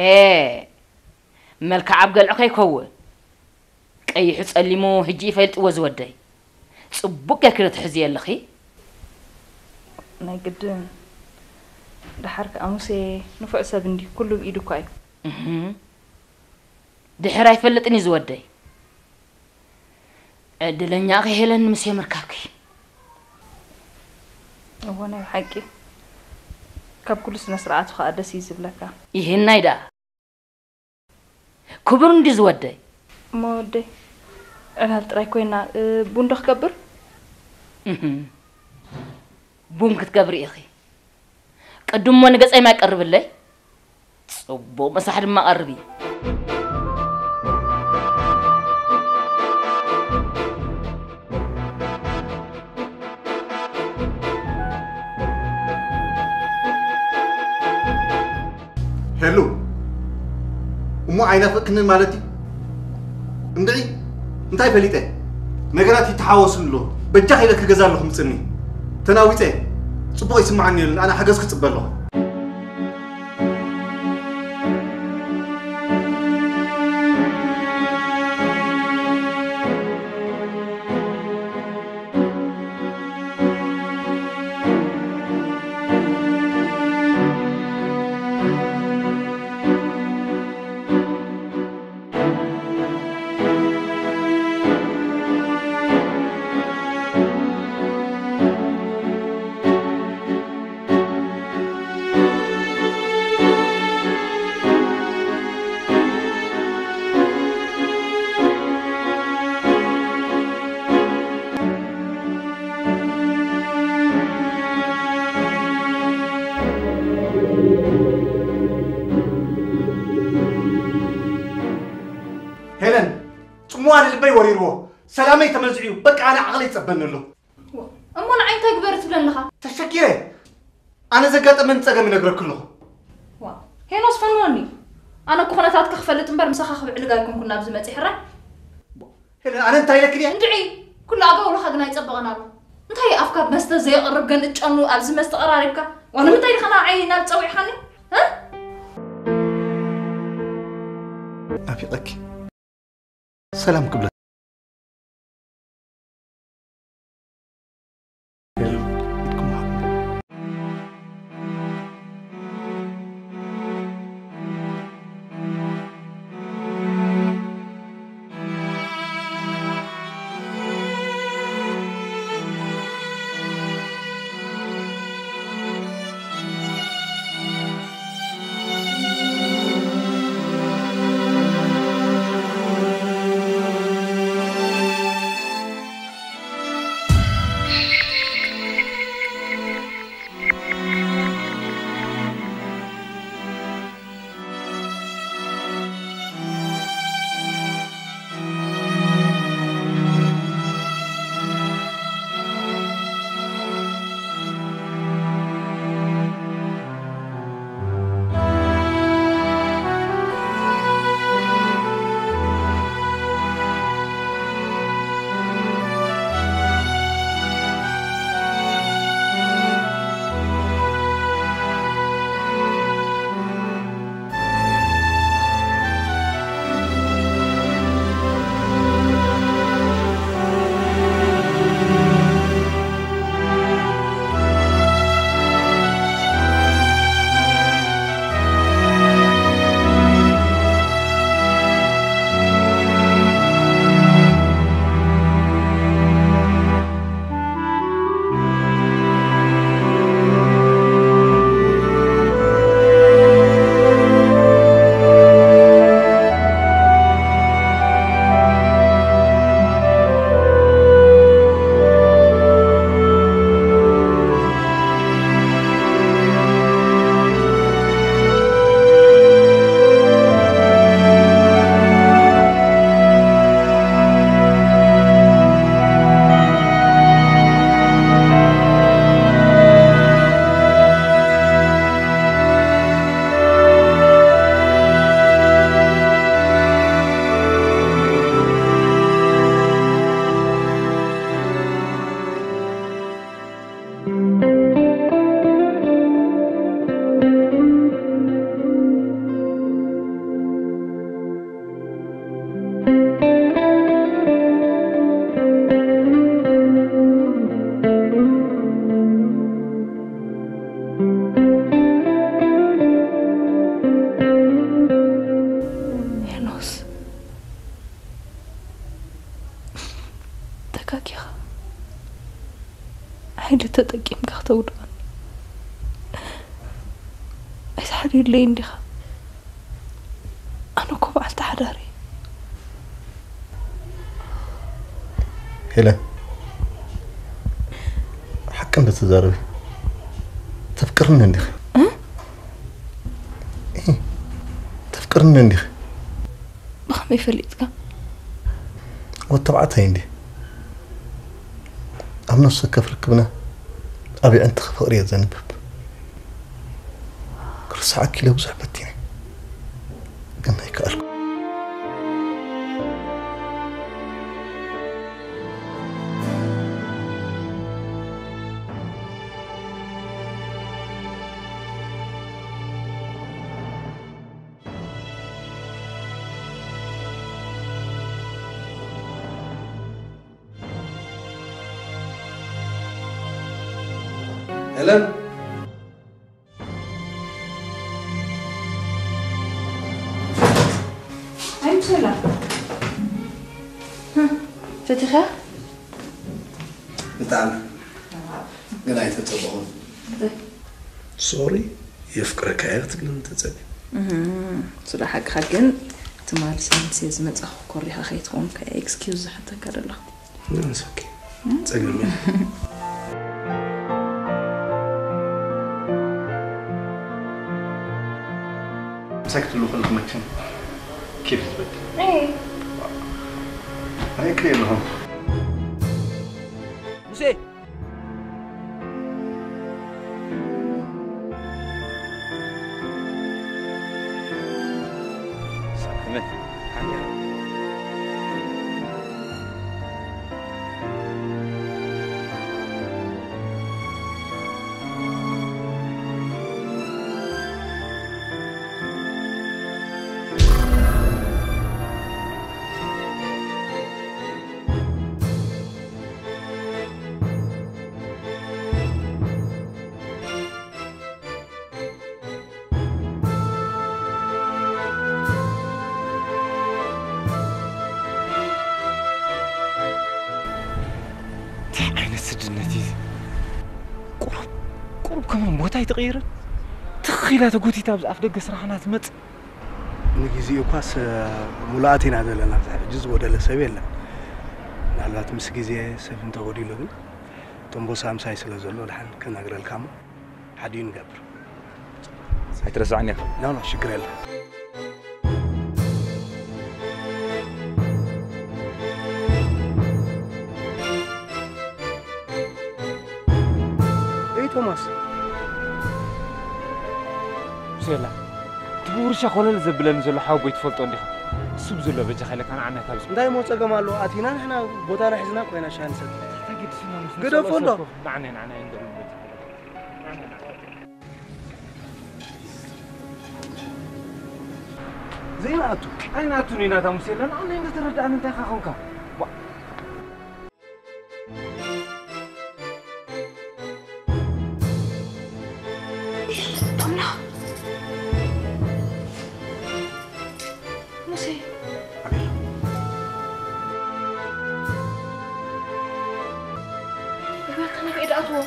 መልክዓ ኣብ ገልዑ ከይከውን። ቀይሑ ጸሊሙ ህጂ ይፈልጥዎ ዝወደይ። ጽቡቅ ጌርኪ ዶ ትሕዝዮ ኣለኺ? ናይ ግድን። ደሓር ከኣ ሙሴ ንፉዕ ሰብ እንዲ፣ ኩሉ ብኢዱ እኳ እዩ። እህ። ድሕር ኣይፈልጥን እዩ ዝወደይ። ዕድለኛ ኢኺ ሄለን፣ ምስ የምርካብኪ። እወ፣ ናይ ሓቂ። ካብ ኩሉ ስነ ስርዓቱ ከኣ ደስ እዩ ዝብለካ። ይሄናይ ደኣ። ክቡር እንዲ ዝወደይ። እሞ ወደይ፣ ዕላል ጥራይ ኮይና፣ እ፣ ቡን ዶ ክገብር? እህ። ቡን ክትገብሪ ኢኺ። ቅድሞ ንገጸይ ማይ ቀርብለይ። ጽቡቕ ምሳሕ ድማ ቀርቢ። ሄሉ፣ እሞ ኣይናፍቅክንን ማለት እዩ? እንድዒ፣ እንታይ ፈሊጠ? ነገራት ይተሓወሱ ኣሎ። በጃ ከይለ ክገዛ ኣለኹ ምጽኒ። ተናዊጸ። ጽቡቕ ይስምዓኒ የለን። ኣነ ሓገዝ ክጽበ ኣለኹ። ሄለን፣ ጽምዋ ንልበይ ወሪርዎ። ሰላመይ ተመንዚዑ። በቃ ኣነ ዓቕለይ ይጸበኒ ኣሎ። እሞ ንዓይ እንታይ ግበር ትብለኒ ኣለኻ? ተሸጊረ። ኣነ ዘጋጠመኒ ጸገም ይነግረኪ ኣለኹ። ዋ፣ ሄኖስ ፈንወኒ። ኣነ እኮ ኩነታትካ ክፈልጥ እምበር ምሳኻ ክብዕልግ ኣይኮንኩን ናብዚ መጺእ ሕራይ። ሄለን፣ ኣነ እንታይ ኢለኪ ድየ? እንድዒ፣ ኩሉ ኣጋውሎኻ ግን ኣይጸበቐን ኣሎ። እንታይ ኣፍካ መስተ ዘየቕርብ ግን እጨኑ ኣብዚ መስተ ቀራሪብካ? ዋ፣ ንምንታይ ዲኻ ንዓይ ናብ ጸዊዕኻኒ? እ? ናፊቐኪ። ሰላም ክብለኪ። ኣኪኻ ሓይሊ ተጠቂምካ ክተውድቐኒ ኣይትሓድየለይ እንዲኻ። ኣነ እኮ በዓልቲ ሓዳር እየ። ሄለን፣ ሓቂ እንድትዛረቢ ተፍቅርኒ እንዲኺ? እ? እ፣ ተፍቅርኒ እንዲኺ? ብኸመይ ፈሊጥካ? ወዲ ተባዕታይ እንዲ ኣብ ነፍሲ ወከፍ ርክብና ኣብ የዕንትኺ ፍቕሪ እየ ዘንብብ። ክርስዓኪ ኢለ ብዙሕ ፈቲነ ግን ኣይከኣልኩ። ሄለን፣ ኣይምሰላ ፈቲኻ ብጣዕሚ ግን ኣይተጸበኹን። ሶሪ፣ የፍቅረካ እየ ክትብለኒ ተጸቢየ። ስለ ሓቅኻ ግን ትማሊ ሳንስ እየ ዝመጻኹ ኮሪኻ ከይትኸውን ከ ኤክስኪውዝ ዝሓተካ ዘለኹ። ንስኪ ጸገም የለን። ምሳይ ክትብሉ ከለኹ መቸም ኬፍ ትበል። ኣይክሪ ኣለኹም። ሙሴ እንታይ ዓይነት ስድነት እዩ እዚ? ቁሩብ ቁሩብ ከማን ቦታ ኣይትቕይርን? ትኽ ኢላ ተጎቲታ ኣብዚ ኣፍ ደገ ስራሕና ትመጽእ። ንግዜኡ እኳስ ሙሉኣት ኢና ዘለና። ኣብዚ ሕጂ ዝጎደለ ሰብ የለን። ምናልባት ምስ ግዜ ሰብ እንተጎዲሉ ግን እቶም ቦሳ ምሳይ ስለ ዘሎ ድሓን ከናግረልካ እሞ ሓዲኡ ንገብር። ኣይትረስዓኒ ኢኻ። ኖ ኖ ሽግር የለን። እይ ቶማስ ሴላ እቲ ብውርሻ ኮለል ዘብለኒ ዘሎ ሓወቦይ ትፈልጦ እንዲኻ? እሱ ብዘሎ በጃኻ ኢለካ ንዓና ካብዚ እንታይ እሞ ጸገም ኣለዎ? ኣቲና ንሕና ቦታና ሒዝና ኮይና ሻሂ ንሰቲ። እንታይ ገዲስና ምስ ገደፎ ንጸልኦ እንዶ። ሰብ ኮፍ ንዓና ንዓና ይንገሩ በጃ። ዘይንኣቱ ኣይንኣቱን ኢና እታ ሙሴ ኣለና ኣነ እንዶ ተረዳእኒ እንታይ ኢኻ ኾንካ? ኣምላኽ ሙሴ እግርካ ናበይ ደኣትዎ?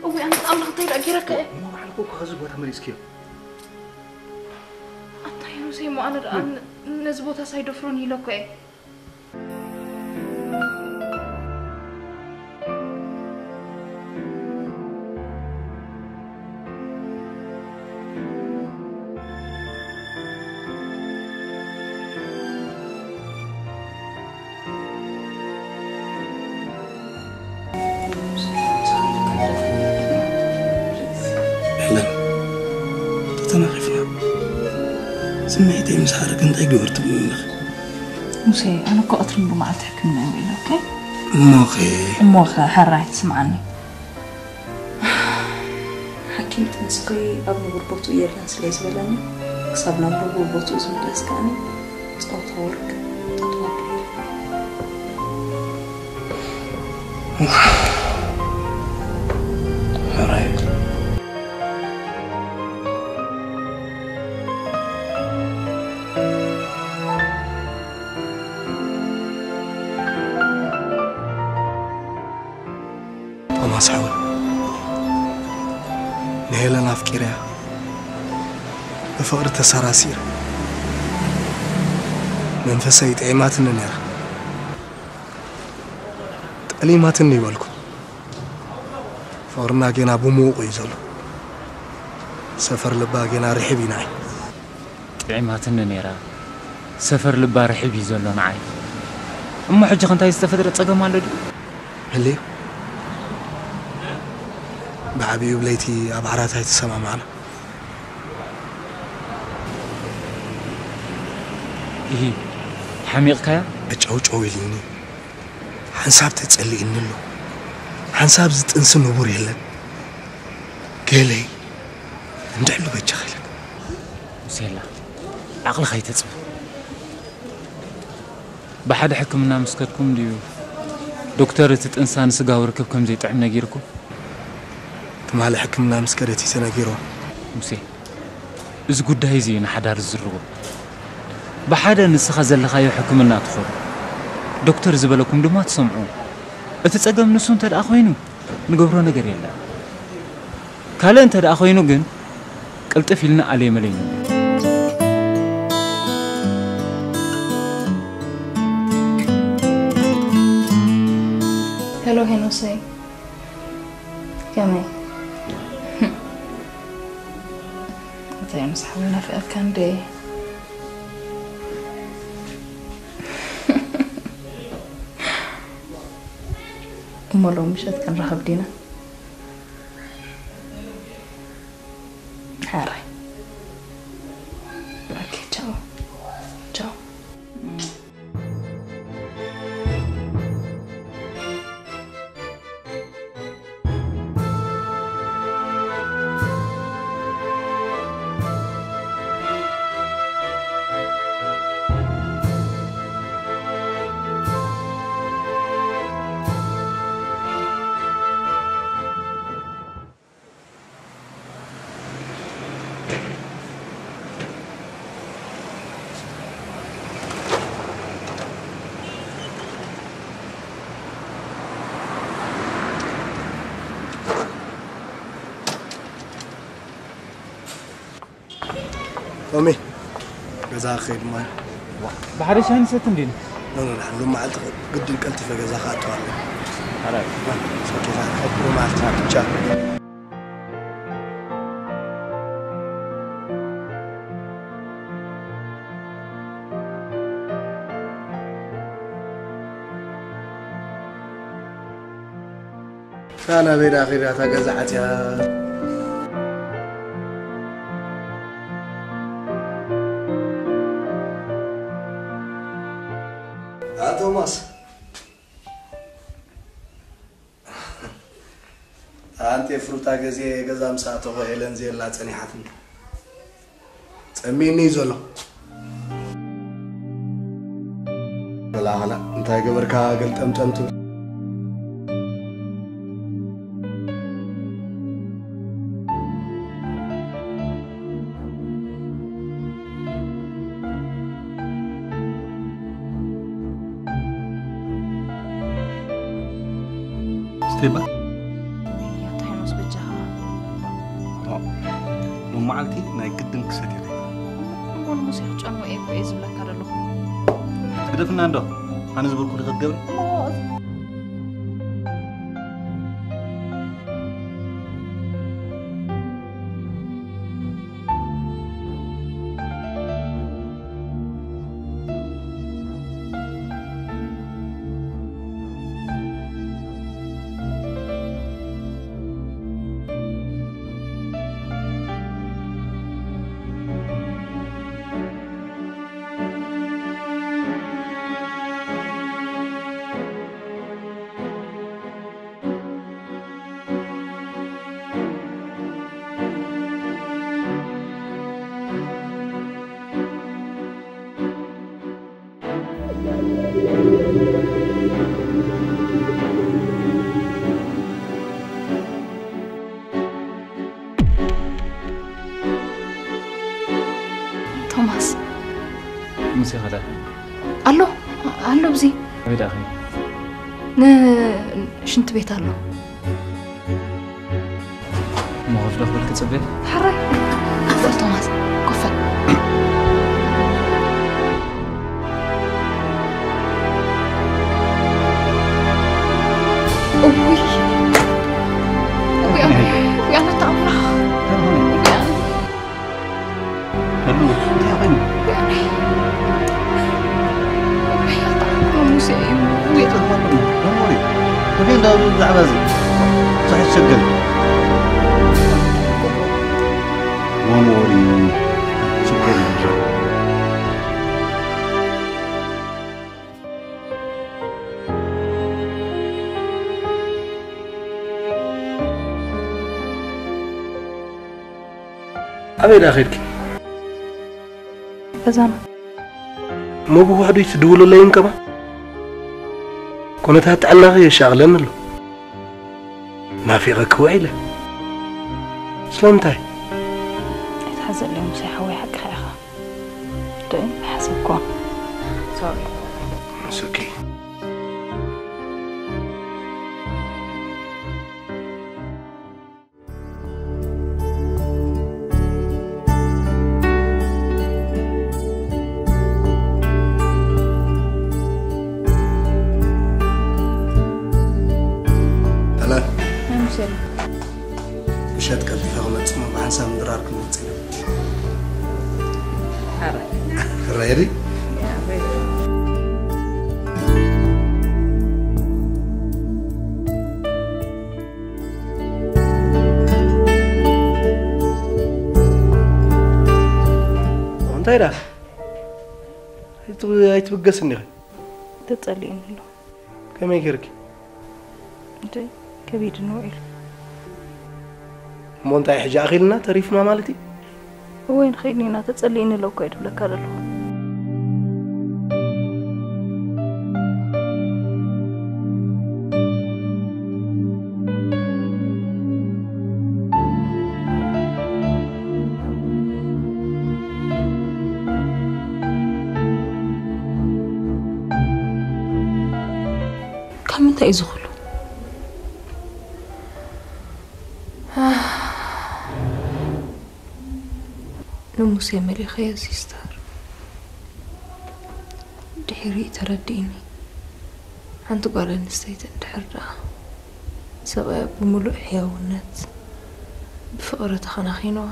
እውይ ኣንተ ኣምላኽ እንታይ ደኣ ጌረካ እየ? እሞ ባዕልኹ እኮ ከዚ ቦታ መሊስክዮ። ኣንታይ ሙሴ እሞ ኣነ ደኣ ነዚ ቦታ ሳይደፍሮን ኢለ እኮ እየ። ሄለን ተተናኺፍና ስምዒተይ ምስ ሓረገ እንታይ ግበር ትብልኒ ኣለኺ? ሙሴ ኣነ እኮ ቀትርን ብመዓልቲ ሕክምና እየ ውዒለ። ኦኬ እሞኸ እሞኸ ሕራይ ትስምዓኒ። ሓኪም ጥንስኺ ኣብ ንቡር ቦትኡ የለን ስለ ዝበለኒ ክሳብ ናብ ንቡር ቦትኡ ዝምለስ ከኣኒ ጸወታ ወርቅ ጠጠው ኣቢለ። ሕራይ ኣስሓወይ፣ ንሄለን ኣፍቂረያ፣ ብፍቕሪ ተሰራሲረ፣ መንፈሰይ ጥዒማትኒ ነይራ። ጠሊማትኒ ይበልኩ። ፍቕርና ጌና ብምዉቕ እዩ ዘሎ። ሰፈር ልባ ጌና ርሕብ ኢና እዩ። ጥዒማትኒ ነይራ። ሰፈር ልባ ርሕብ እዩ ዘሎ ንዓይ። እሞ ሕጂ ከ እንታይ ዝተፈጥረ ጸገም ኣሎ ድዩ? ህልዩ፣ ብዓቢኡ ብለይቲ ኣብ ዓራት ኣይተሰማማዕና። ይሂ፣ ሓሚቕካያ? ጨውጨው ኢልኒ። ሓንሳብ ተጸሊእኒ ኣሎ። ሓንሳብ ዝጥንሲ ንቡር የለን። ገለይ እንድዕሉ በጃ ኸይለካ። ሙሴላ፣ ዓቕልኻ ኣይተጽብን። ብሓደ ሕክምና ምስ ከድኩም ድዩ ዶክተር እቲ ጥንሳ ንስጋዊ ርክብ ከም ዘይጥዕም ነጊርኩም? ትማሊ ሕክምና ምስ ከደት እዩ ተነጊርዋ። ሙሴ፣ እዚ ጉዳይ እዚ እዩ ንሓዳር ዝዝርጎ። ብሓደ ንስኻ ዘለኻዮ ሕክምና ትኸዱ፣ ዶክተር ዝበለኩም ድማ ትሰምዑ። እቲ ጸገም ንሱ እንተ ደኣ ኮይኑ ንገብሮ ነገር የለን። ካልእ እንተ ደኣ ኮይኑ ግን ቅልጥፍ ኢልና ኣለይ መለይ ንብል። ሄሎ ሄኖሰይ፣ ከመይ እንታይ ምስ ሓወይ ናፊቐካ እንደ እሞ ሎም ምሸት ክንራኸብ ዲና? ሓራይ ኦኬ ቻው ቻው። ቶሚ፣ ገዛ ክኸይድ ማይ። ብሓደ ሻሂ ንሰቲ እንዲና። ኖ ኖ ኖ፣ ሎም መዓልቲ ግድን ቀልጢፈ ገዛ ክኣቱ ኣለኒ። ሓራይ። ሶኬታ ቀጥሩ ማለት ብቻ። ሳና ቤዳ ኺዳ እታ ገዛ ዓፅያ። ኣቶማስ ኣንቲ ፍሩታ ገዜ ገዛ ምስ ኣተኹ ሄለን ዘየላ ጸኒሓትኒ። ጸሚእኒ እዩ ዘሎ። በላ ኸላ እንታይ ገበርካ ገልጠምጠም ትብል። ስቴባ እንታይ ምስ በጃኻ ሎም መዓልቲ ናይ ግድን ክሰት ኢለ እሞ ንሙሴ ክጨንዎ እየ እኮ እየ ዝብለካ ዘለኹ ትግደፍና እንዶ ኣነ ዝበልኩ ዶ ክትገብሪ ቶማስ ሙሴ ኸዳ ኣሎ ኣሎ ብዚ ኣበይ ደኣ ኸይዱ? ንሽንቲ ቤት ኣሎ እሞ ኮፍ ዶ ክብል ክጽበ? ሕራይ። ኮፍ በል ቶማስ፣ ኮፍ በል። እውይ። እውይ፣ ኣነ ተኣምራ። እውይ፣ ኣነ። ሄሉ፣ እንታይ ኮይኑ? እውይ፣ ኣነ። እውይ፣ ኣታ፣ ሙሴ እዩ። እውይ። Don't worry. Don't worry. ብዛዕባ እዚ ብዙሕ ሸገር። Don't worry. ችግር የለም። ኣበይ ደኣ ኸድኪ? ገዛና። እሞ ብውሕዱ ትድውልለይን ከማን? ኩነታት ጥዕናኺ የሻቕለኒ ኣሎ። ናፊቐኪ ውዒለ። ስለምንታይ? ኣይትሓዘለይ ሙሴ ሓወይ፣ ሓቅኻ ኢኻ። ደይ ሓሰብኮ። ሶሪ። It's okay. ሰላም። ናይ ሙሴ። ምሸት ቀልጢፈ ክመጽእ እሞ ብሓንሳብ ምድራር ክንወጽእ ኢና። ሓራይ። ሕራይ ዲ? ሓራይ። እንታይ ዳ? ኣይት-፣ ኣይትብገስን ኢኺ። ተጸሊእኒ ኣሎ። ከመይ ጌርኪ? እንተ ከቢድኒ ውዒሉ። እሞ እንታይ ሕጂ ኣኺልና ተሪፍና ማለት እዩ? እወ፣ ንኸይድ ኢና፣ ተጸሊእኒ ኣሎ እኮ እየ ድብለካ ዘለኹ። ካብ ምንታይ እዩ ዝኽሉ? ንሙሴ መሊኸዮ ሲስተር። ድሕሪ ተረዲእኒ። ሓንቲ ጓል ኣንስተይቲ እንድሕር ደኣ ሰብኣያ ብምሉእ ሕያውነት ብፍቕሪ ተኸናኺንዋ፣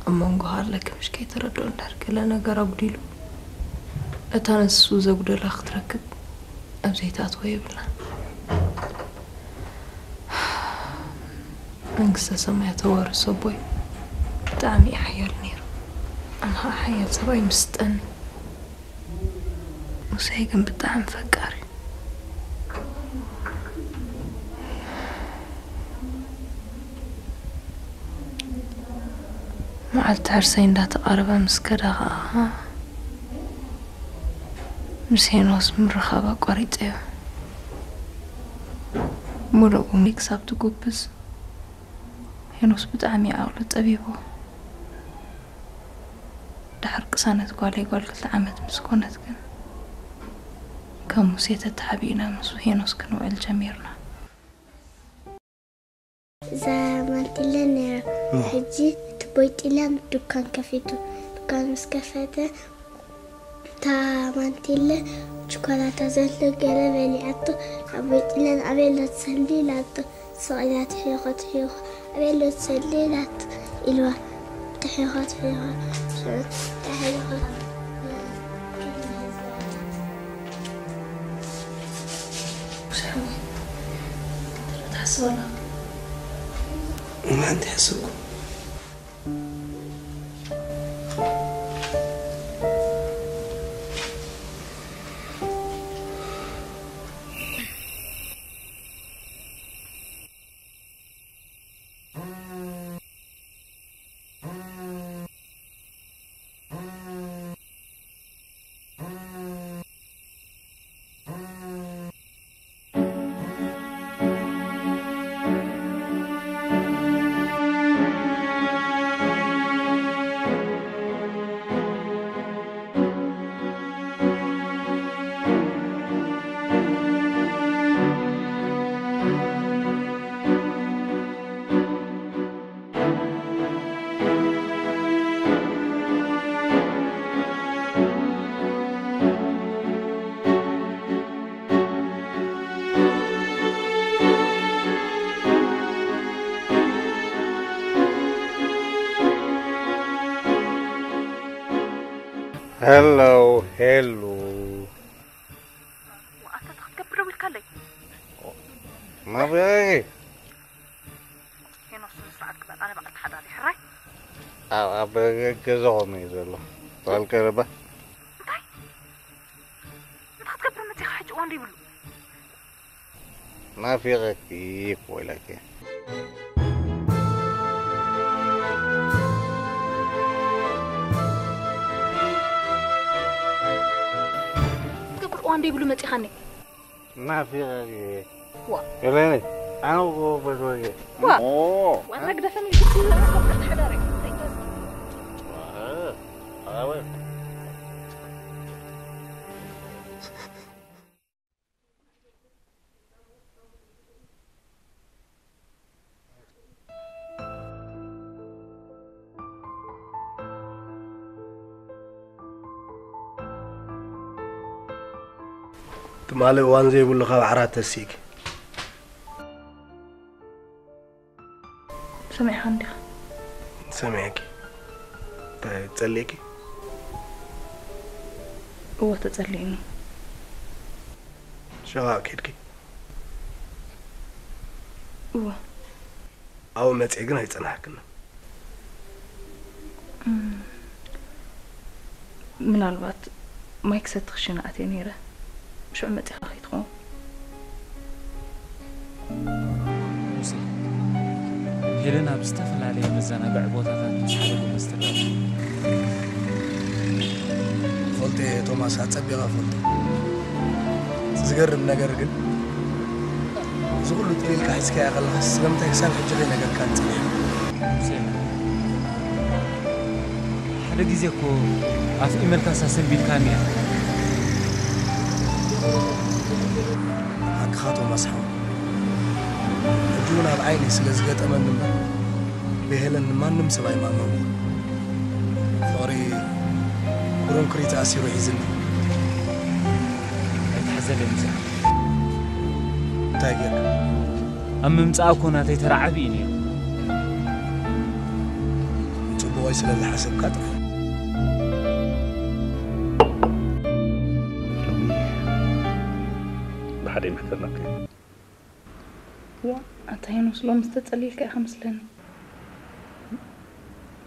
ኣብ መንጎ ሃለኪ ምሽ ከይተረድኦ እንድሕር ገለ ነገር ኣጉዲሉ፣ እታ ንሱ ዘጉደላ ክትረክብ ኣብ ዘይትኣትዎ የብላን። መንግስተ ሰማያት ተዋርሶ ኣቦይ ብጣዕሚ እዩ ሓያል ነይሩ። ኣነ ኸዓ ሓያል ሰብኣይ ምስጠኒ። ሙሴ ግን ብጣዕሚ ፈቃሪ። መዓልቲ ሕርሰይ እንዳተቓረበ ምስ ከደ ኸዓ ምስ ሄኖስ ምርኻብ ኣቋሪጸዮ። ሙሉእ ብምሉእ ክሳብ ትጉብዝ ሄኖስ ብጣዕሚ እዩ ዓቕሉ ጠቢቡ። ድሓር ቅሳነት ጓለይ ጓል ክልተ ዓመት ምስ ኮነት ግን ከም ሙሴ ተተሓቢእና ምስ ሄኖስ ክንውዕል ጀሚርና። እዛ ማንቲለ ነይራ። እም። ሕጂ እቲ ቦይጢላ ድኳን ከፊቱ። ድኳን ምስ ከፈተ፣ እታ ማንቲለ ቸኮላታ ዘሎ ገለ በሊዓቶ፣ ኣብ ቦይጢላ ንኣበይ ኣሎ ትሰሊ ኢላቶ። ስቕ ኢላ ትሕይኾ፣ ትሕይኾ። ኣበይ ኣሎ ትሰሊ ኢላቶ ኢልዋ። ትሕይኾ፣ ትሕይኾ። ሽዑ ተሕይኾ። ትሓስብ ኣላ። ንመን ትሓስብኩ? ሄሎ፣ ሄሎ። ኣታ እንታይ ክትገብር ደው ኢልካለይ? ናበይ? ሄኖስ፣ ስነ ስርዓት ግበር፣ ኣነ በዓልቲ ሓዳር እየ፣ ሕራይ? ኣብ፣ ኣብ ገዛኹም እዩ ዘሎ። ባልቀረባ። እንታይ? እንታይ ክትገብር መፂኻ ሕጂ እዋን ዘይብሉ? ናፊቐኪ እኮ ኢላኪ። ክትገብር እዋን ዘይብሉ መፂኻኒ። ናፊቐኪ። ዋ። ኤሌኒ፣ ኣነ እኮ በትወኪ። ዋ። ኦ። ዋና ግደፈኒ፣ ልክስ ይዘረብ፣ ሓዳር እዩ። ዋ። ኣወ። ትማሊ እዋን ዘይብሉ ካብ ዓራት ተሲእኪ። ሰሚዕኻ እንዲኻ? ሰሚዐኪ። እንታይ ጸሊእኪ? እወ፣ ተጸሊእኒ። ሸቓቕ ኬድኪ? እወ። ኣብኡ መጺኤ ግን ኣይጸናሕክን። እም፣ ምናልባት ማይ ክሰቲ ክሽነ ኣትየ ነይረ። ሽዑ መጺኻ ከይትኸውን። ሙሴ፣ ሄለን ኣብ ዝተፈላለየ መዘናግዒ ቦታታት ምስ ሓደ ጎበዝ ትረአ። ፈልጠ፣ ቶማስ፣ ኣጸቢቐ ፈልጠ። እቲ ዝገርም ነገር ግን፣ እዚ ኩሉ ጥልልካ ሒዝካያ ከለኻስ ስለምንታይ ክሳብ ሕጂ ከይነገርካኒ ጸኒሕካ? ሙሴ፣ ሓደ ግዜ እኮ ኣፍ ኢመልካስ ኣሰንቢድካኒ እያ። ሓቅኻ ቶማስ ሓው። ሕጂ እውን ኣብ ዓይኒ ስለ ዝገጠመኒ እምበር፣ ብሄለን ንማንም ሰብ ኣይማመንኩን። ፍቕሪ ኩርንኩሪት ኣሲሩ ሒዝኒ። ኣይትሓዘለይ ሙሴ። እንታይ ጌርካ? ኣብ ምምጻኣ እኮ ናተይ ተራ ዓቢ እዩ ነይሩ። ጽቡቕ እዩ ስለ ዝሓሰብካ ጥራሕ። ሎሚ ብሓደ ይምሕተለካ። ዋ፣ ኣታ ሄኖስ፣ ሎሚ ዝተጸሊልካ ኢኻ መስለኒ።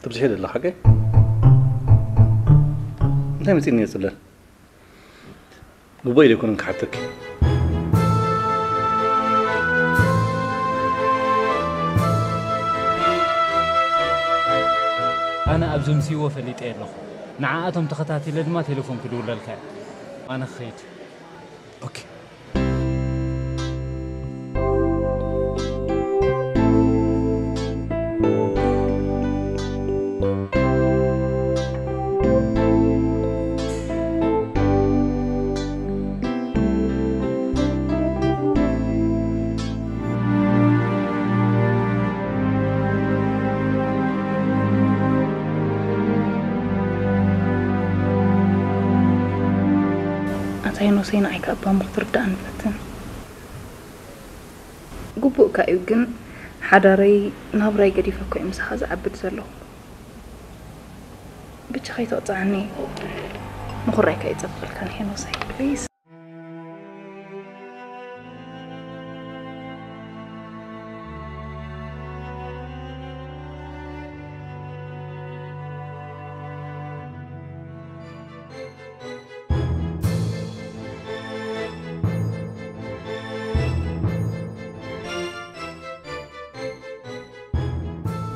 ትብዝሒ ደላ ሓቀይ? እንታይ መጺእኒ እየ ጽለል? ግቡእ ኢለ ኣይኮነን ክሓተኪ። ኣነ ኣብ ዘምስይዎ ፈሊጠ ኣለኹ። ንዓኣቶም ተኸታቲለ ድማ ቴሌፎን ክድውለልካ እየ። ኣነ ክኸይድ። ኦኬ። ኣታ ሄኖሰይ፣ ንዓይ ከኣ እባ እሞ ክትርድኣኒ ፈትን። ግቡእካ እዩ፣ ግን ሓዳረይ ናብራይ ገዲፈ እኮ እየ ምሳኻ ዝዓብድ ዘለኹ። ብቻ ከይትቕጽዓኒ፣ ምኹራይካ እየ ዝጸበየልካ ሄኖሰይ፣ ፕሊስ።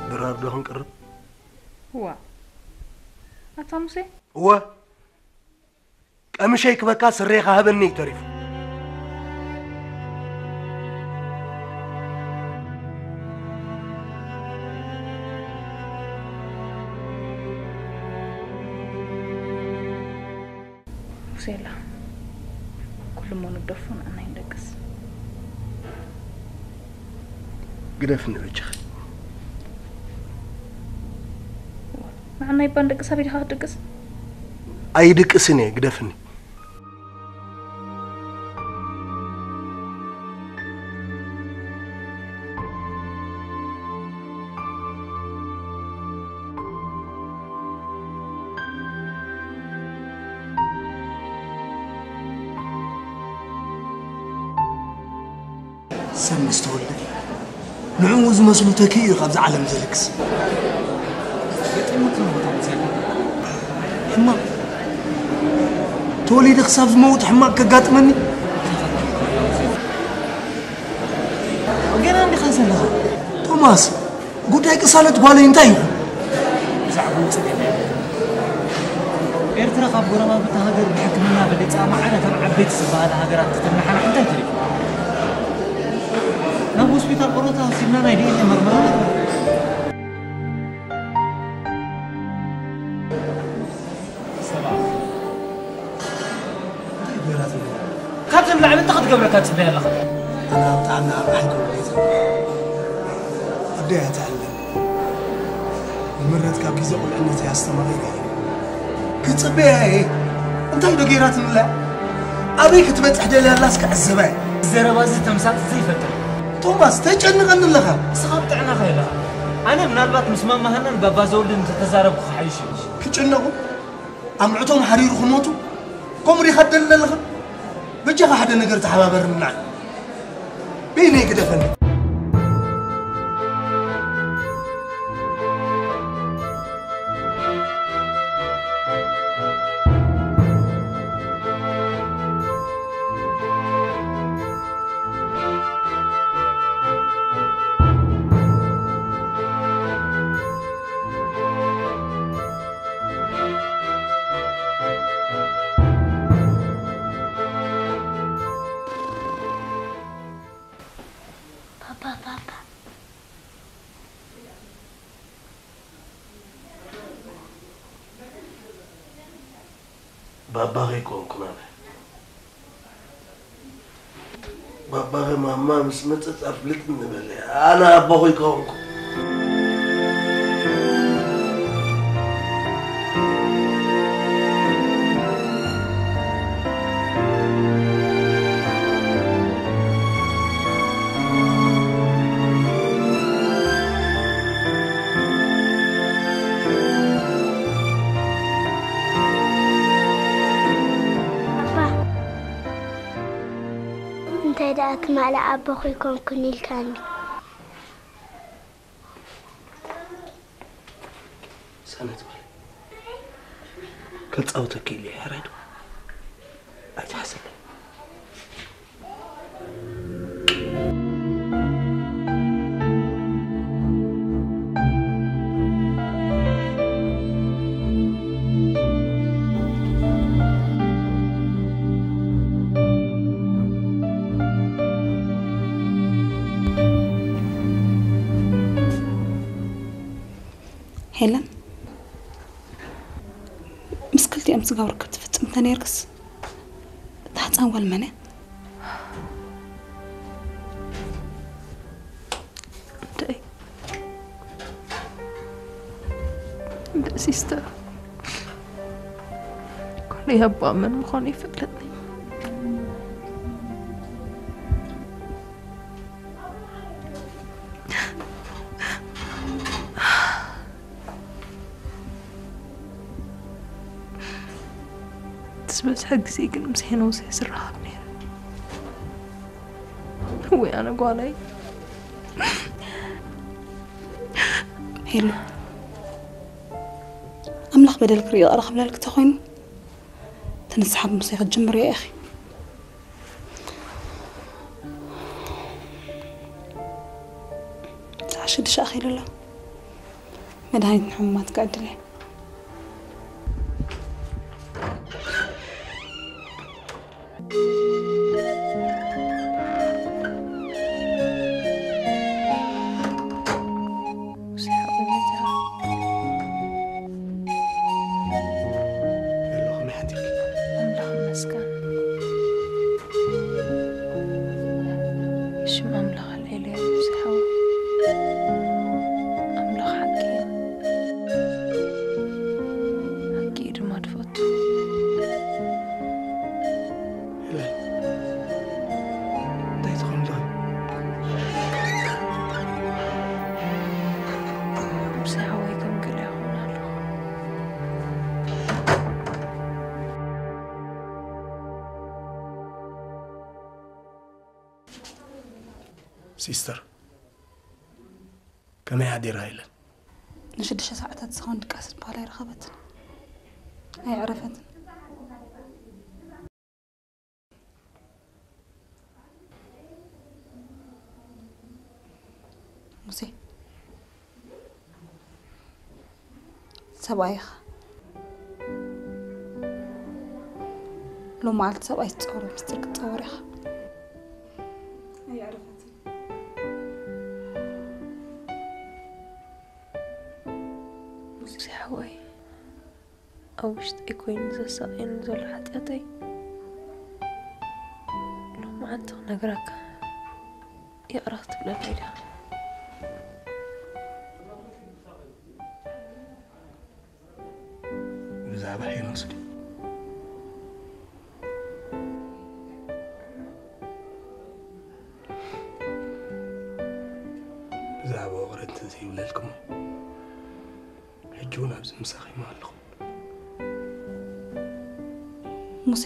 ድራር ዶ ክንቅርብ? እዋ። ኣታ ሙሴ? እወ። ቀምሸይ ክበካ ስሬኻ ሃበኒ እዩ ተሪፉ። ሙሴላ፣ ኩሉ እሞ ንግደፎ፣ ንዓና ይንደቅስ። ግደፍኒ በጃኺ። ንዓና ይባ ንደቅስ፣ ኣበይ ዲኻ ክትድቅስ? ኣይድቅስን እየ፣ ግደፍኒ። ሰብ ምስ ተወልደ ንዕኡ ዝመስሉ ተኪኡ እዩ ካብዚ ዓለም ዘልግስ። ሕማቕ ተወሊደ ክሳብ ዝመውት ሕማቕ ከጋጥመኒ። ገና እንዲኻ ዘለኻ ቶማስ። ጉዳይ ቅሳነት ጓለይ እንታይ ይኹን? ብዛዕባኡ ጸገም የለን። ኤርትራ ካብ ጎረባብቲ ሃገር ብሕክምና በሊጻ ማዕረ ከም ዓበይቲ ዝበሃላ ሃገራት ክትናሓናሕ እንታይ ትርኢ? ናብ ሆስፒታል ኦሮታ ወሲድና ናይ ዲ ኤን ኤ መርመራ ንግበር። እንታይ ገይራትኒ? ካብዚ ንላዕሊ እንታይ ክትገብረካ ትጽበያ ኣለኻ? ኣነ ብጣዕሚ ኣቕሓ ይገብር እየ። ኣደይ ኣይትዕለም። ንምህረት ካብ ግዜ ቁልዕነት እያ ኣስተማቒራ። ክጽበያ እየ። እንታይ ዶ ገይራትኒ ኣላ? ኣበይ ክትበጽሕ ደልያ ኣላ እስከ ዕዘባ እየ። ዘረባ እዚ ተምሳጥ ዘይፈጥር። ቶማስ፣ ተጨንቐኒ ኣለኻ። ንስኻ ኣብ ጥዕናኻ የለኻ። ኣነ ምናልባት ምስ ማማ ሃናን ባባ ዘውልድን እንተተዛረብኩ ክሓይሽ እዩ። ክጭነቑ? ኣምዕቶም ሓሪሩ ክሞቱ ከምኡ ዲኻ ትደሊ ዘለኻ? በጃኻ ሓደ ነገር ተሓባበርኒ ንዓይ። በይነይ ግደፈኒ። ፓፓ ፓፓ ባባኺ ኮንኩ ናበይ? ባባኺ ማማ ምስ መጸት ኣፍልጥኒ በሊ። ኣነ ኣቦኺ ኮንኩ። ኣባ፣ እንታይ ደኣ ትማሊ ኣቦ ኮይኮንኩን ኢልካኒ? ሰነት በል። ከጻውተኪ ኢለ ሕራይ ዶ? ኣይትሓስለይ። ሄለን፣ ምስ ክልቲኦም ስጋብ ርክብ ትፍጽም እንተነይርክስ፣ እታ ህጻን ጓል መን እያ? ደይ። እንደ ሲስተር፣ ኮነ ኣባ መን ምዃኑ ይፈልጥኒ። ዝበዝሐ ግዜ ግን ምስ ሄኖስ እየ ዝረኻብ ነይረ። ወይ ኣነ ጓለይ። ሄሉ፣ ኣምላኽ በደልኪ ይቕረ ክብለልኪ ተኾይኑ፣ እቲ ንስሓ ብምስታይ ክትጅምርዮ ኢኺ። ሰዓት ሽዱሽተ ኣኺሉ ኣሎ። መድሃኒት ንሕሙማት ክዕድል እየ። ኣምላኽ ይመስገን። ሽም ኣምላኽ ኣልዒሉ እየ ሙሴ ሓወይ። ኣምላኽ ሓቂ እዩ። ሓቂ እዩ ድማ ትፈቱ። ሄለን፣ እንታይ ትኾን ኣለኺ? ሙሴ ሓወይ ከም ገለ ይኸውን ኣለኹ። ሲስተር፣ ከመይ ሓዲራ ኢለን? ንሽዱሽተ ሰዓታት ዝኸውን ድቃስ ዝበሃል ኣይረኸበትን፣ ኣየዕረፈትን። ሙሴ፣ ሰብኣይ ኢኻ። ሎም መዓልቲ ሰብኣይ ትጸወሮ ምስጢር ክትጸወር ኢኻ። ኣይዕረፈትን። ሙሴ ሓወይ፣ ኣብ ውሽጠይ ኮይኑ ዘሳቕየኒ ዘሎ ሓጢኣተይ ሎማዓንቲ ክነግረካ፣ ይቕረ ክትብለለይ ዲኻ? ብዛዕባ ሄኖስ ድዩ? ብዛዕባ ውቕረ እንተዘይብለልኩም፣ ሕጂ እውን ኣብዚ ምሳኺ ኣለኹ። ሙሴ፣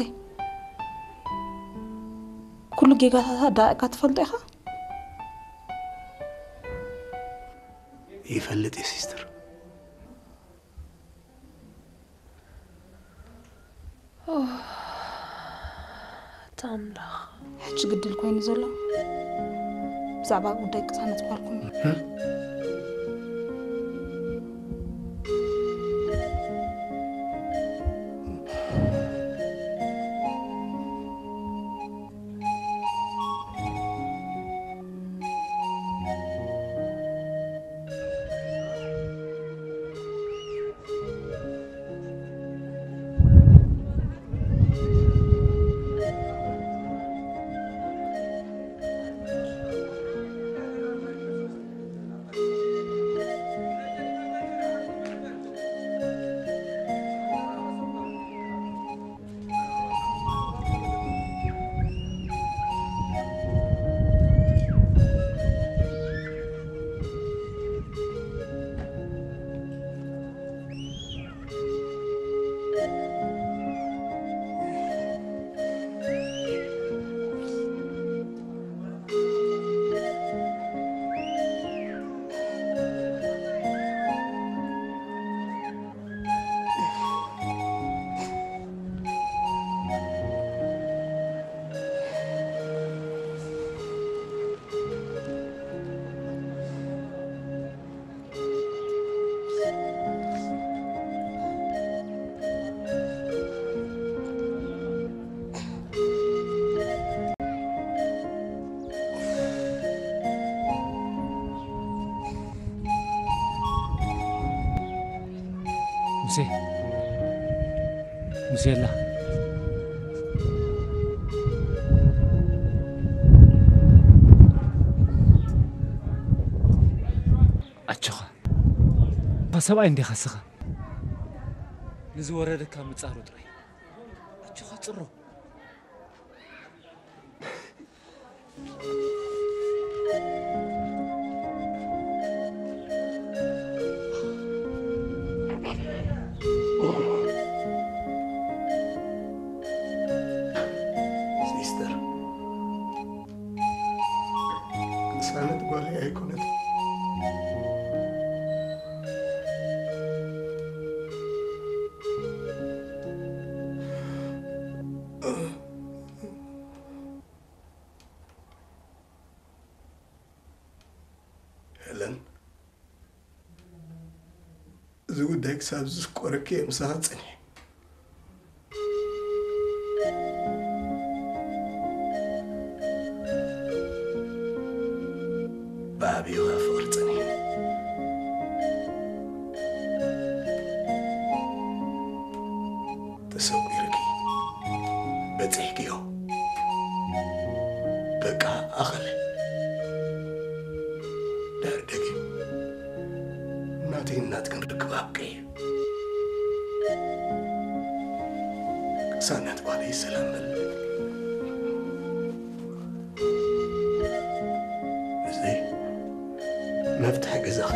ኩሉ ጌጋታታ ዳእካ ትፈልጦ ኢኻ? ይፈልጥ እየ ሲስተር። ኦ፣ ኣታ ኣምላኽ። ሕጂ ግድል ኮይኑ ዘሎ ብዛዕባ ጉዳይ ቅሳነት ጓልኩም እዩ። ሙሴ፣ ሙሴላ፣ ኣጆኻ። እኳ ሰብኣይ እንዲኻ ስኻ። ንዝወረደካ ምጻሩ ጥራይ። ኣጆኻ ጽሮ። ሲስተር፣ ቅሳነት ጓለይ ኣይኮነትን። ሄለን፣ እዚ ጉዳይ ክሳብ ዝስቆረኪ እየ ምሳኻ ጸኒሐ። ብዓብዩ ፍቕሪ ጸኒሐ። ተሰጒርኪ በጺሕክዮ። በቃ ኣኸለ። ድሕሪ ደጊም ናተይን ናትክን ርክብ ኣብቀየ። ቅሳነት ጓለይ ሰላም በል። እዚ መፍትሒ ገዛኺ።